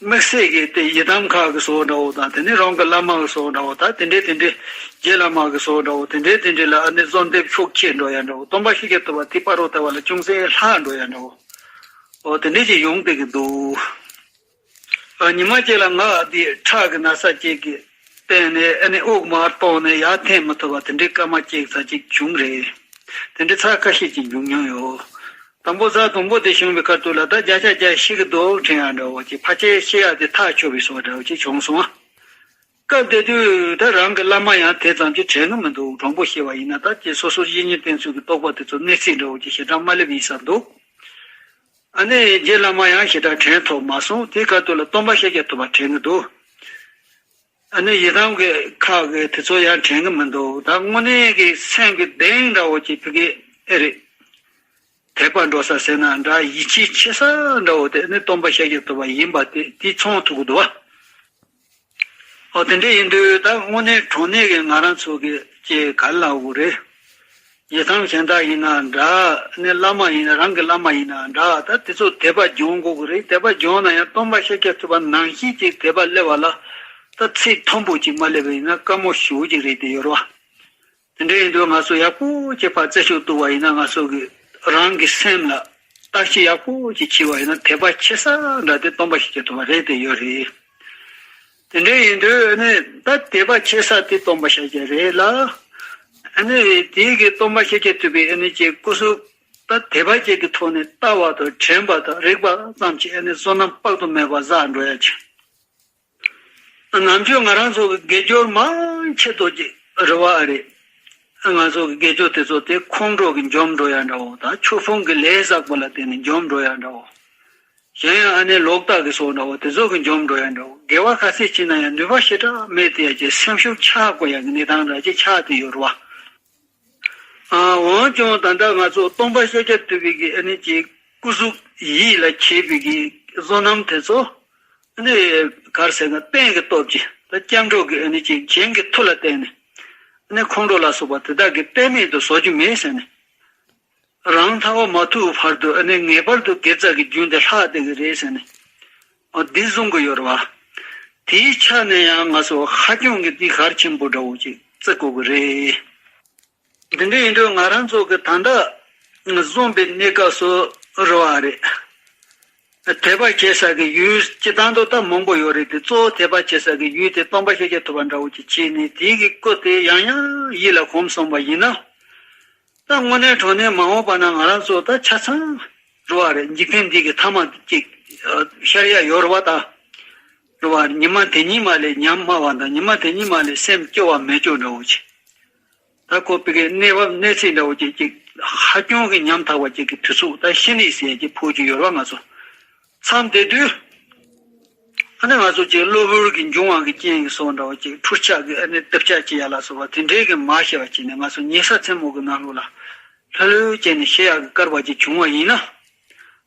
དམིགས་བསལ་གྱི་དེ་ཡི་དམ་ཁག་གི་སོགས་འདྲ་བོ་དང་། དེ་ནས་རང་གི་བླ་མ་གི་སོགས་འདྲ་བོ་དང་། དེ་འདྲའི་དེ་འདྲའི་རྗེ་བླ་མ་གི་སོགས་འདྲ་བོ། དེ་འདྲའི་དེ་འདྲའི་ལ་ཨ་ནི་གསོལ་འདེབས་ཤུགས་ཆེ་འགྲོ་ཡ་འདྲ་བོ། སྟོན་པ་ཤཱཀྱ་ཐུབ་པ་དེའི་བར་དུ་དེ་བ་ལ་ཅུང་ཟད་ལྷག་འགྲོ་ཡ་འདྲ་བོ། འོ་དེ་འདྲའི་ཅིག་ཡོང་བསྡད་ཀྱི་འདུག། ཨ། ཉི་མ་གཅིག་ལ་ང་འདི་ཁྲག་གི་ན་ཚ་གཅིག་གིས་བརྟེན་ནས་ཨ་ནི་དབུགས་མར་བཏང་ནས་ཡར་འཐེན་མི་ཐུབ་པ་དེ་འདྲའི་སྐར་མ་གཅིག་ཙམ་ཅིག་བྱུང་རེད། དེ་འདྲའི་ཚར་ཁ་ཤས་ཅིག་བྱུང་མྱོང་ཡོད། དང་པོ་ཚར་དང་པོ་དེ་བྱུང་བའི་ཁ་ཐུག་ལ། ད་བརྒྱ་ཆ་བརྒྱ་ཤི་གི་འདུག་དྲན་ཡ་འདྲ་བོ་ཅིག། ཕལ་ཆེར་ཤི་ཡ་དེ་ཐག་ཆོད་པའི་བཟོ་འདྲ་བོ་ཅིག་བྱུང་སོང་ཨ། སྐབས་དེ་དུས་ད་རང་གི་བླ་མ་ཡང་དེ་ཙམ་ཅིག་དྲན་གི་མི་འདུག། དྲང་པོ་བཤད་པ་ཡིན་ན། ད་ཅིག་སོ་སོ་བཤེས་གཉེན་བསྟེན་ཚུལ་གྱི་རྟོགས་པ་དེ་ཚོ་གནས་ཚད་འདྲ་བོ་ཅིག་ཞེ་དྲག་མ་སླེབས་ཡིན་ས་འདུག། ཨ་ནི་རྗེ་བླ་མ་ཡང་ཞེ་དྲག་དྲན་ཐུབ་མ་སོང་། དེའི་ཁ་ཐུག་ལ་སྟོན་པ་ཤཱཀྱ་ཐུབ་པ་དྲན་གི་འདུག། ཨ་ནི་ཡི་དམ་གྱི་ཁག་གི་དེ་ཚོ་ཡང་དྲན་གི་མི་འདུག། ད་དངོས་གནས་ཀྱི་སེམས་ཀྱི་གདེང་འདྲ་བོ་ཅིག་ཕ་གི་ཨེ་རེད། དད་པ་འགྲོ་ས་ཟེར་ན་འདྲ། ཡིད་ཆེས་ཆེ་ས་འདྲ་བོ་དེ་ནི་སྟོན་པ་ཤཱཀྱ་ཐུབ་པ་ཡིན་པ་དེ་དེ་མཚོན་ཐུབ་གི་འདུག་བ། ཨོ་དེ་འདྲ་ཡིན་དུས་ད་དངོས་གནས་དྲང་གནས་ཀྱི་ང་རང་ཚོ་གི་ཅིག་ག་རེ་ལབ་དགོས་རེད། ཡི་དམ་གཞན་དག་ཡིན་ན་འདྲ། ནི་བླ་མ་ཡིན་ན། རང་གི་བླ་མ་ཡིན་ན་འདྲ། ད་དེ་ཚོ་དད་པ་སྦྱོང་དགོས་ཀྱི་རེད། དད་པ་སྦྱོང་ན་ཡང་སྟོན་པ་ཤཱཀྱ་ཐུབ་པ་ནང་བཞིན་ཅིག་དད་པ་སླེབས་པ་ལ། ད་ཚིག་མཐོན་པོ་ཅིག་མ་སླེབས་པ་ཡིན་ན་དཀའ་མོ་ཞེ་པོ་ཅིག་རེད་དེ་ཡོད་རེད་བ། དེ་འདྲ་ཡིན་དུས་ང་ཚོ་ཡག་པོ་ཅིག་ཕར་རྩད་གཅོད་གཏུག་པ་ཡིན་ན། ང་ཚོ་གི་རང་གི་སེམས་ལ་བརྟག་དཔྱད་ཡག་པོ་ཅིག་བྱས་པ་ཡིན་ན། དད་པ་ཆེ་ས་འདྲ་དེ་སྟོན་པ་ཤཱཀྱ་ཐུབ་པ་རེད་དེ་ཡོད་རེད། དེ་འདྲ་ཡིན་དུས་ནི་ད་དད་པ་ཆེ་ས་དེ་སྟོན་པ་ཤཱཀྱ་རེད་ལ། ཨ་ནི་དེའི་གི་སྟོན་པ་ཤཱཀྱ་ཐུབ་པའི་ཨ་ནི་ཅིག་སྐུ་གཟུགས་ད་དད་པ་ཅིག་གི་ཐོག་ནས་ལྟ་བ་དང་དྲན་པ་དང་རིག་པ་ཙམ་གྱིས་ཨ་ནི་བསོད་ནམས་དཔག་ཏུ་མེད་པ་བསགས་འགྲོ་ཡ་ཅིག། ནམ་རྒྱུན་ང་རང་ཚོ་གི་དགེ་སྦྱོར་མང་ཆེ་ཏོག་ཅིག་རེད་བ་རེད། ང་ཚོ་གི་དགེ་སྦྱོར་དེ་ཚོ་དེ་ཁོང་ཁྲོ་གི་འཇོམས་འགྲོ་ཡ་འདྲ་བོ་དང་། ཆོས་ཕུང་གི་ལས་བསགས་པ་ལ་བརྟེན་ནས་འཇོམས་འགྲོ་ཡ་འདྲ་བོ། གཞན་ཡང་ཨ་ནི་ལོག་ལྟ་གི་སོགས་འདྲ་བོ་དེ་ཚོ་གི་འཇོམས་འགྲོ་ཡ་འདྲ་བོ། དགེ་བ་ག་ཚད་བྱས་ན་ཡང་ནུས་པ་ཞེ་དྲག་མེད་དེ། ཡ་ཅིག་སེམས་ཤུགས་ཆག་དགོས་ཡ་གི་གནས་སྟངས་འདྲ་ཅིག་ཆགས་བསྡད་ཡོད་རེད་བ། ཨ། འོན་ཀྱང་ད་ལྟ་ང་ཚོ་སྟོན་པ་ཤཱཀྱ་ཐུབ་པའི་གི་ཨ་ནི་ཅིག་སྐུ་གཟུགས་ཡིད་ལ་བྱེད་པའི་གི་བསོད་ནམས་དེ་ཚོ་ཨ་ནི་ག་རེ་ཟེར་ན། རྟེན་གྱི་སྟོབས་ཀྱིས། ད་སྐྱབས་འགྲོ་གི་ཨ་ནི་ཅིག་གཞན་གྱི་མཐུ་ལ་བརྟེན་ནས་ཨ་ནི་ཁོང་ཁྲོ་ལ་སོགས་པ་དེ་དག་གི་རྟེན་མེད་དུ་བཟོ་རྒྱུ་མེད་ཟེར་ནས། རང་ཐར་པ་མ་ཐུབ་བར་དུ་ཨ་ནི་ངེས་པར་དུ་དགེ་རྩ་གི་རྒྱུན་དེ་ལྷག་བསྡད་ཀྱི་རེད་ཟེར་ནས། འོ་འདི་གསུང་གི་ཡོད་རེད་བ། དེའི་ཆ་ནས་ཡང་ང་ཚོ་ཧ་ཅང་གི་འདི་གལ་ཆེན་པོ་འདྲ་བོ་ཅིག་བརྩི་དགོས་ཀྱི་རེད། འདི་འདྲ་ཡིན་དུས་ང་རང་ཚོ་གི་ད་ལྟ་བཟུང་བའི་གནས་སྐབས་སུ་རེད་བ་རེད། དད་པ་བྱེད་ས་གི་ཡུལ་སྤྱིར་བཏང་དུ་ད་མང་པོ་ཡོད་རེད་དེ། གཙོ་བོ་དད་པ་བྱེད་ས་གི་ཡུལ་དེ་སྟོན་པ་ཤཱཀྱ་ཐུབ་པ་འདྲ་བོ་ཅིག་བྱས་ནས། དེའི་གི་སྐུ་དེ་ཡང་ཡང་ཡིད་ལ་གོམས་སོང་བ་ཡིན་ན། ད་དངོས་གནས་དྲང་གནས་མ་འོངས་པ་ན་ང་རང་ཚོ་ད་ཆ་ཚང་རེད་བ་རེད། འཇིག་རྟེན་འདི་གི་མཐའ་མ་ཅིག་ཤར་ཡ་ཡོད་རེད་བ་ད། རེད་བ། ཉི་མ་དེ་ཉིད་མ་ལས་ཉམས་དམའ་བ་དང་། ཉི་མ་དེ་ཉིད་མ་ལས་སེམས་སྐྱོ་བ་མེད་སྐྱོ་འདྲ་བོ་ཅིག། ད་ཁོ་པའི་གི་གནས་བབ་གནས་ཚུལ་འདྲ་བོ་ཅིག་ཅིག་ཧ་ཅང་གི་ཉམ་ཐག་པ་ཅིག་གི་དུས་ཚོད་ད་ཤི་ནས་ཟེར་གྱི་ཕོག་རྒྱུ་ཡོད་རེད་བ། ང་ཚོ་མཚམས་དེ་དུས་ ཨ་ནི་ང་ཚོ་ཅིག་གློ་བུར་གྱི་འབྱུང་བ་གི་རྐྱེན་གྱི་སོགས་འདྲ་བོ་ཅིག་འཁྲུལ་ཆགས་ཀྱི་ཨ་ནི་རྡིབ་ཆགས་ཅིག་ཡ་ལ་སོགས་པ་དེ་འདྲའི་གི་མ་ཤེས་པ་བྱས་ནས་ང་ཚོ་ཉལ་ས་མཚན་མོ་གི་ནང་ལོགས་ལ་ལྷོད་ལྷོད་བྱས་ནས་ཤི་ཡག་གི་སྐལ་བ་ཅིག་བྱུང་བ་ཡིན་ན།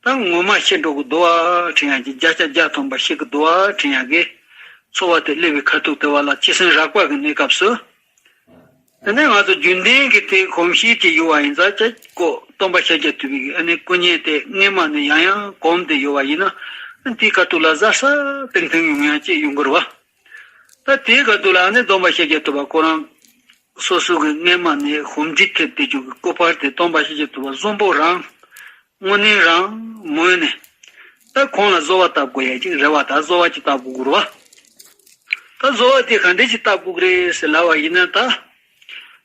ད་ངོ་མ་ཤི་འགྲོ་གི་འདུག་བ་དྲན་ཡག་གི་བརྒྱ་ཆ་བརྒྱ་ཐམ་པ་ཤི་གི་འདུག་བ་དྲན་ཡག་གི་ཚོར་བ་དེ་སླེབས་པའི་ཁ་ཐུག་དེ་བ་ལ་ཁྱི་སེམས་རགས་པ་གི་གནས་སྐབས་སུ། དེ་ནས་ང་ཚོ་རྒྱུན་ལྡན་གྱི་དེ་གོམས་གཤིས་ཅིག་ཡོད་པ་ཡིན་ཙང་ཅིག་ཀོ་སྟོན་པ་ཤཱཀྱ་ཐུབ་པའི་ཨ་ནི་སྐུ་བརྙན་དེ་སྔས་མ་ནས་ཡང་ཡང་གོམས་ཏེ་ཡོད་པ་ཡིན་ན། དེའི་ཁ་ཐུག་ལ་གཟབ་གཟབ་ཏིང་ཏིང་ཡོང་ཡག་ཅིག་ཡོང་གི་རེད་བ། ད་དེའི་ཁ་ཐུག་ལ་ཨ་ནི་སྟོན་པ་ཤཱཀྱ་ཐུབ་པ་ཁོ་རང་སོ་སོ་གི་སྔས་མ་ནས་ཧོམ་སྒྲིག་ཐེབས་ཏེ་འཇུག་གི་སྐུ་པར་དེ་སྟོན་པ་ཤཱཀྱ་ཐུབ་པ་གསོན་པོ་རང་དངོས་གནས་རང་མོས་ནས། ད་ཁོང་ལ་བཟོ་བ་བཏབ་དགོས་ཡ་ཅིག་རེད་བ། ད་བཟོ་བ་ཅིག་བཏབ་དགོས་ཀྱི་རེད་བ། ད་བཟོ་བ་དེ་ག་འདྲས་ཅིག་བཏབ་དགོས་ཀྱི་རེད་ཟེར་ལབ་པ་ཡིན་ན། ད་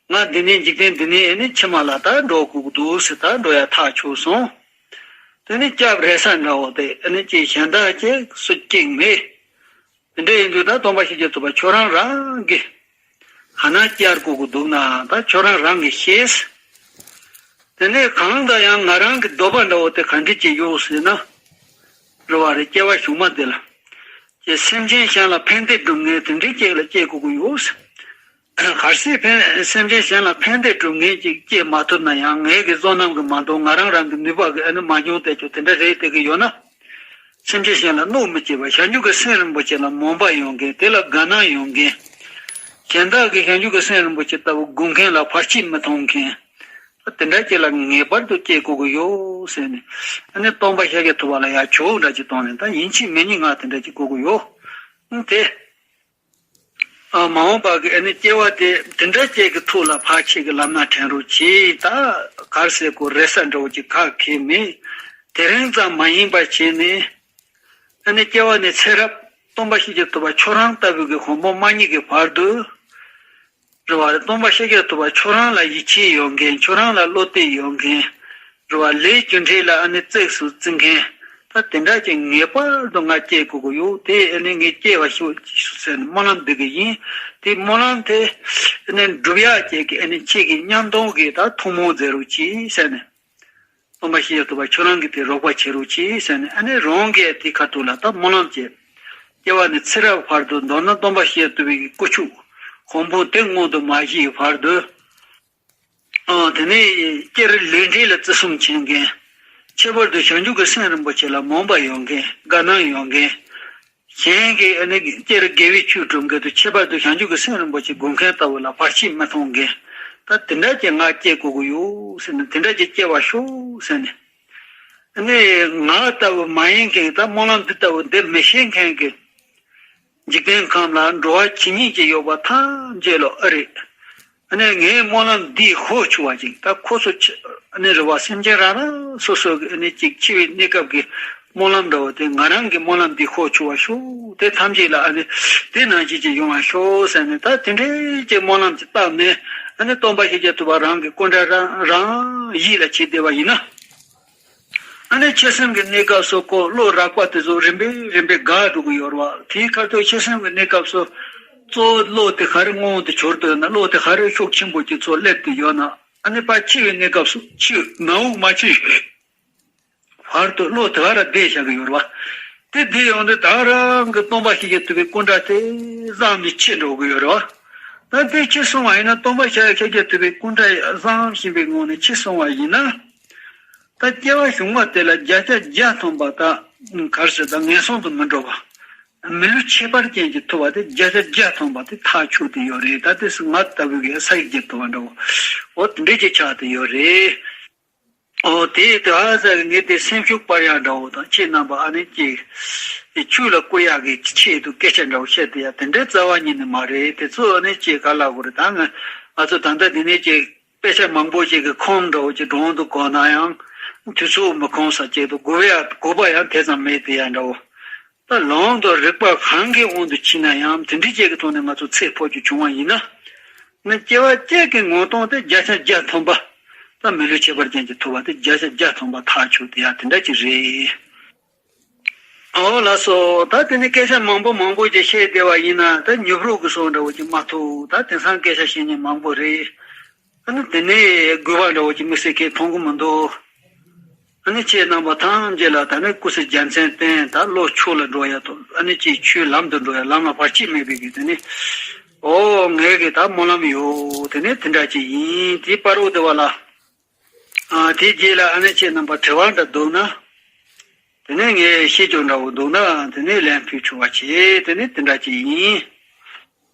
ང་འདི་ནས་འཇིག་རྟེན་འདི་ནས་ཨ་ནི་ཕྱི་མ་ལ་ད་འགྲོ་དགོས་ཀྱི་འདུག་ཟེར། ད་འགྲོ་ཡ་ཐག་ཆོད་སོང་། དེ་ནས་སྐྱབས་རེ་ས་འདྲ་བོ་དེ་ཨ་ནི་ཅིག་གཞན་དག་ཅིག་སུ་གཅིག་མེད། དེ་འདྲ་ཡིན་དུས་ད་སྟོན་པ་ཤཱཀྱ་ཐུབ་པ་ཁྱོད་རང་རང་གིས་ག་ན་བསྐྱར་དགོས་ཀྱི་འདུག་ན་ད་ཁྱོད་རང་རང་གིས་ཤེས། དེ་ནས་གང་ལྟར་ཡང་ང་རང་གི་འདོད་པ་འདྲ་བོ་དེ་ག་འདྲ་ཅིག་ཡོད་ཟེར་ན། རེད་བ། རེད། སྐྱེ་བ་གཞུག་མ་དེ་ལ་ཅིག་སེམས་ཅན་གཞན་ལ་ཕན་བདེ་སྒྲུབ་མཁན་དེ་འདྲའི་ཅིག་ལ་སྐྱེ་དགོས་ཀྱི་ཡོད་ཟེར། གལ་སྲིད་ཕན་སེམས་ཅན་གཞན་ལ་ཕན་བདེ་སྒྲུབ་མཁན་ཅིག་སྐྱེ་མ་ཐུབ་ན་ཡང་། ངའི་གི་བསོད་ནམས་ཀྱིས་མ་གཏོགས་ང་རང་རང་གི་ནུས་པ་གིས་ཨ་ནི་མ་འབྱུང་བསྡད་རྒྱུ་དེ་འདྲ་རེད་བསྡད་ཀྱི་ཡོད་ན། སེམས་ཅན་གཞན་ལ་གནོད་མི་བྱེད་པ། བྱང་ཆུབ་ཀྱི་སེམས་རིན་པོ་ཆེ་ལ་སྨོན་པ་ཡོང་མཁན། དེ་ལ་དགའ་སྣང་ཡོང་མཁན། གཞན་དག་གིས་བྱང་ཆུབ་ཀྱི་སེམས་རིན་པོ་ཆེ་ལྟ་བུ་དགོས་མཁན་ལ་བར་ཆད་མི་གཏོང་མཁན། ད་དེ་འདྲ་ཅིག་ལ་ངེས་པར་དུ་སྐྱེ་དགོས་ཀྱི་ཡོད་ཟེར་ནས། ཨ་ནི་སྟོན་པ་ཤཱཀྱ་ཐུབ་པ་ལ་ཡ་ཇོ་བོ་འདྲ་ཅིག་བཏང་ནས། ད་ཡིན་གཅིག་མིན་གཉིས་ང་དེ་འདྲ་ཅིག་དགོས་ཀྱི་ཡོད། ཨང་། དེ། ཨ། མ་འོངས་པ་གི་ཨ་ནི་སྐྱེ་བ་དེ་དེ་འདྲ་ཅིག་གི་ཐོག་ལ་ཕར་ཆེ་གི་ལམ་སྣ་དྲན་རོགས་གྱིས། ད་ག་རེ་ཟེར་དགོས། རེ་ས་འདྲ་བོ་ཅིག་ག་གེ་མེད། དེ་རིང་ཙམ་མ་ཡིན་པ་བྱས་ནས། ཨ་ནི་སྐྱེ་བ་ནས་ཚེ་རབས་སྟོན་པ་ཤཱཀྱ་ཐུབ་པ་ཁྱོད་རང་ལྟ་བུ་གི་གོ་འཕང་མ་རྙེད་ཀྱི་བར་དུ། རེད་བ། སྟོན་པ་ཤཱཀྱ་ཐུབ་པ་ཁྱོད་རང་ལ་ཡིད་ཆེས་ཡོད་མཁན། ཁྱོད་རང་ལ་བློ་གཏད་ཡོད་མཁན། རེད་བ། ལས་རྒྱུ་འབྲས་ལ་ཨ་ནི་གཙིགས་སུ་བརྩི་མཁན། ད་དེ་འདྲ་ཅིག་ངེས་པར་དུ་ང་སྐྱེ་དགོས་ཀྱི་ཡོད། དེ་ཨ་ནི་ངས་སྐྱེ་བ་ཤོག་ཟེར་ནས་སྨོན་ལམ་འདེབས་ཀྱི་ཡིན། དེ་སྨོན་ལམ་དེ་ཨ་ནི་འགྲུབ་ཡག་ཅིག་གི་ཨ་ནི་ཁྱེད་ཀྱི་མཉམ་དུ་གི་ད་ཐུགས་སྨོན་མཛད་རོགས་གྱིས་ཟེར་ནས། སྟོན་པ་ཤཱཀྱ་ཐུབ་པ་ཁྱོད་རང་གིས་དེ་རོགས་པ་བྱེད་རོགས་གྱིས་ཟེར་ནས། ཨ་ནི་རང་གིས་དེ་ཁ་ཐུག་ལ་ད་སྨོན་ལམ་བྱས། སྐྱེ་བ་ནས་ཚེ་རབས་བར་དུ། མདོར་ན་སྟོན་པ་ཤཱཀྱ་ཐུབ་པའི་སྐུ་ཕྱོགས་གོ་འཕང་དེ་མངོན་དུ་མ་བྱས་བར་དུ། ཨ། དེ་ནས་སྤྱིར་ལས་འབྲས་ལ་བརྩི་སྲུང་བྱེད་མཁན། ཁྱད་པར་དུ་བྱང་ཆུབ་ཀྱི་སེམས་རིན་པོ་ཆེ་ལ་སྨོན་པ་ཡོད་མཁན། དགའ་སྣང་ཡོད་མཁན། གཞན་གྱིས་ཨ་ནི་སྤྱིར་དགེ་བའི་ཆོས་སྒྲུབ་མཁན་དང་། ཁྱད་པར་དུ་བྱང་ཆུབ་ཀྱི་སེམས་རིན་པོ་ཆེ་དགོས་མཁན་ལྟ་བུ་ལ་བར་ཆད་མི་གཏོང་མཁན། ད་དེ་འདྲ་ཅིག་ང་སྐྱེ་དགོས་ཀྱི་ཡོད་ཟེར་ནས། དེ་འདྲ་ཅིག་སྐྱེ་བར་ཤོག་ཟེར་ནས། ཨ་ནི་ང་ལྟ་བུ་མ་ཡིན་མཁན། ད་སྨོན་ལམ་འདི་ལྟ་བུ་འདེབས་མི་ཤེས་མཁན་གྱི་འཇིག་རྟེན་ཁམས་ལ་འགྲོ་བ་ཇི་སྙེད་ཅིག་ཡོད་པ་ཐམས་ཅད་ལ། ཨ། རེད། ཨ་ནི་ངའི་སྨོན་ལམ་འདིའི་ཤུགས་ཆུང་བ་ཅིག་ད་ཁོ་ཚོ་ཆ་ཨ་ནི་རེད་བ། སེམས་ཅན་རང་རང་སོ་སོ་གི་ཨ་ནི་ཅིག་འཆི་བའི་གནས་སྐབས་ཀྱི་སྨོན་ལམ་འདྲ་བོ་དེ། ང་རང་གི་སྨོན་ལམ་འདིའི་ཤུགས་ཆུང་བར་ཤོག་དེ་ཐམས་ཅད་ལ་ཨ་ནི་དེ་ནང་བཞིན་ཅིག་ཡོང་བར་ཤོག་ཟེར་ནས། ད་དེ་འདྲའི་ཅིག་སྨོན་ལམ་ཅིག་བཏབ་ནས། ཨ་ནི་སྟོན་པ་ཤཱཀྱ་ཐུབ་པ་རང་གི་སྐུ་འདྲ་རང་རང་ཡིད་ལ་བྱེད་བསྡད་པ་ཡིན་ན། ཨ་ནི་ཁྱི་སེམས་ཀྱི་གནས་སྐབས་སུ་ཁོ་བློ་རགས་པ་དེ་ཚོ་རིམ་པས་རིམ་པས་འགག་འགྲོ་གི་ཡོད་རེད་བ། དེའི་ཁ་ཐུག་ཁྱི་སེམས་ཀྱི་གནས་སྐབས་སུ་གཙོ་བོ་བློ་དེ་ག་རེ་མངོན་དུ་གྱུར་ཏེ་ཡོད་ན། བློ་དེ་ག་རེ་ཤུགས་ཆེན་པོ་ཅིག་ཚུར་སླེབས་ཏེ་ཡོད་ན། ཨ་ནི་ཕར་འཆི་བའི་གནས་སྐབས་སུ་འཆི་ནང་དབུགས་མ་ཆད་བར་དུ་བློ་དེ་ག་རེ་བསྡད་བཞག་གི་ཡོད་རེད་བ། དེ་བསྡད་ཡོང་དུས་ད་རང་གི་སྟོན་པ་ཤཱཀྱ་ཐུབ་པའི་སྐུ་འདྲ་དེ་བཟང་ནས་ཆེ་འགྲོ་གི་ཡོད་རེད་བ། ད་དེ་ཁྱི་སོང་བ་ཡིན་ན། སྟོན་པ་ཤཱཀྱ་ཐུབ་པའི་སྐུ་འདྲ་བཟང་བཞིན་པའི་ངང་ནས་ཁྱི་སོང་བ་ཡིན་ན། ད་སྐྱེ་བ་གཞུག་མ་དེ་ལ་བརྒྱ་ཆ་བརྒྱ་ཐམ་པ་ད་ག་རེ་ཟེར། ད་ངན་སོང་དུ་མི་འགྲོ་བ། མི་ལུས་ཁྱད་པར་ཅན་གྱི་ཐོབ་པ་དེ་བརྒྱ་ཆ་བརྒྱ་ཐམ་པ་དེ་ཐག་ཆོད་དེ་ཡོད་རེད། ད་དེ་ང་ལྟ་བུ་གི་ས་ཡི་རྒྱལ་ཐོབ་པ་འདྲ་བོ། འོ་དེ་འདྲས་ཅིག་ཆགས་དེ་ཡོད་རེད། འོ་དེ་དེ་ཨ་ཟེར་གི་ངས་དེ་སེམས་ཤུགས་སྤར་ཡག་འདྲ་བོ་དང་། ཁྱེད་རྣམ་པ་ཨ་ནི་ཅིག་ཆོས་ལ་བསྐུལ་ཡག་གི་ཆེད་དུ་སྐད་ཆ་འདྲ་བོ་བཤད་དེ་ཡ་དེ་འདྲའི་རྩ་བ་ཉིད་ནས་མ་རེད། དེ་ཚོ་ཨ་ནི་ཅིག་ག་ལ་གོ་རེད། ད་ང་ང་ཚོ་ད་ལྟ་འདི་ནས་ཅིག་དཔེ་ཆ་མང་པོ་ཞིག་གི་ཁུངས་འདྲ་བོ་ཅིག་སྒྲུང་དུ་གོ་ན་ཡང་དུས་ཚོད་མི་ཁོམ་ས་ཅིག་ཏུ་གོ་ཡ་གོ་བ་ཡང་དེ་ཙམ་མེད་དེ་ཡ་འདྲ་བོ། ད་ལམ་དང་རིག་པ་གང་གི་དབང་དུ་ཕྱིན་ན་ཡང་དེ་འདྲའི་ཅིག་གི་ཐོག་ནས་ང་ཚོ་ཚེ་འཕོ་རྒྱུ་བྱུང་བ་ཡིན་ན། ང་སྐྱེ་བ་གཅིག་གི་ངོ་གདོང་དེ་བརྒྱ་ཆ་བརྒྱ་ཐམ་པ། ད་མི་ལུས་ཁྱད་པར་ཅན་གྱི་ཐོབ་པ་དེ་བརྒྱ་ཆ་བརྒྱ་ཐམ་པ་ཐག་ཆོད་དེ་ཡ་དེ་འདྲ་ཅིག་རེད། ཨོ་ལགས་སོ། ད་དེ་ནི་སྐད་ཆ་མང་པོ་མང་པོ་ཅིག་བཤད་བསྡད་པ་ཡིན་ན་ད་ཉོབ་རོགས་ཀྱི་སོ་འདྲ་བོ་ཅིག་མ་ཐུབ། ད་དེང་སང་སྐད་ཆ་བཤད་མཁན་མང་པོ་རེད། ཨ་ནི་དེ་ནས་དགོས་པ་འདྲ་བོ་ཅིག་དམིགས་བསལ་གང་ཡང་མཐོང་གི་མི་འདུག་ཨ་ནི་ཁྱེད་རྣམ་པ་ཐམས་ཅད་ལ་ད་ནི་སྐུ་ཚེ་རྒྱལ་མཚན་བརྟན། ད་བློ་ཆོས་ལ་འགྲོ་ཡ་དང་། ཨ་ནི་ཅིག་ཆོས་ལམ་དུ་འགྲོ་ཡ། ལམ་ལ་བར་ཆད་མེད་པའི་གི་དེ་ནི། ཨོ་ངས་གི་ད་སྨོན་ལམ་ཡོད། དེ་ནི་དེ་འདྲ་ཅིག་ཡིན། དེ་བར་དུ་བ་ལ། ཨ་དེ་རྗེས་ལ་ཨ་ནི་ཁྱེད་རྣམ་པ་དྲི་བ་འདྲ་འདུག་ན། དེ་ནི་ངས་ཤེས་རྒྱུ་འདྲ་བོ་འདུག་ན། དེ་ནི་ལན་ཕུལ་ཆོག་པ་བྱེད། དེ་ནི་དེ་འདྲ་ཅིག་ཡིན།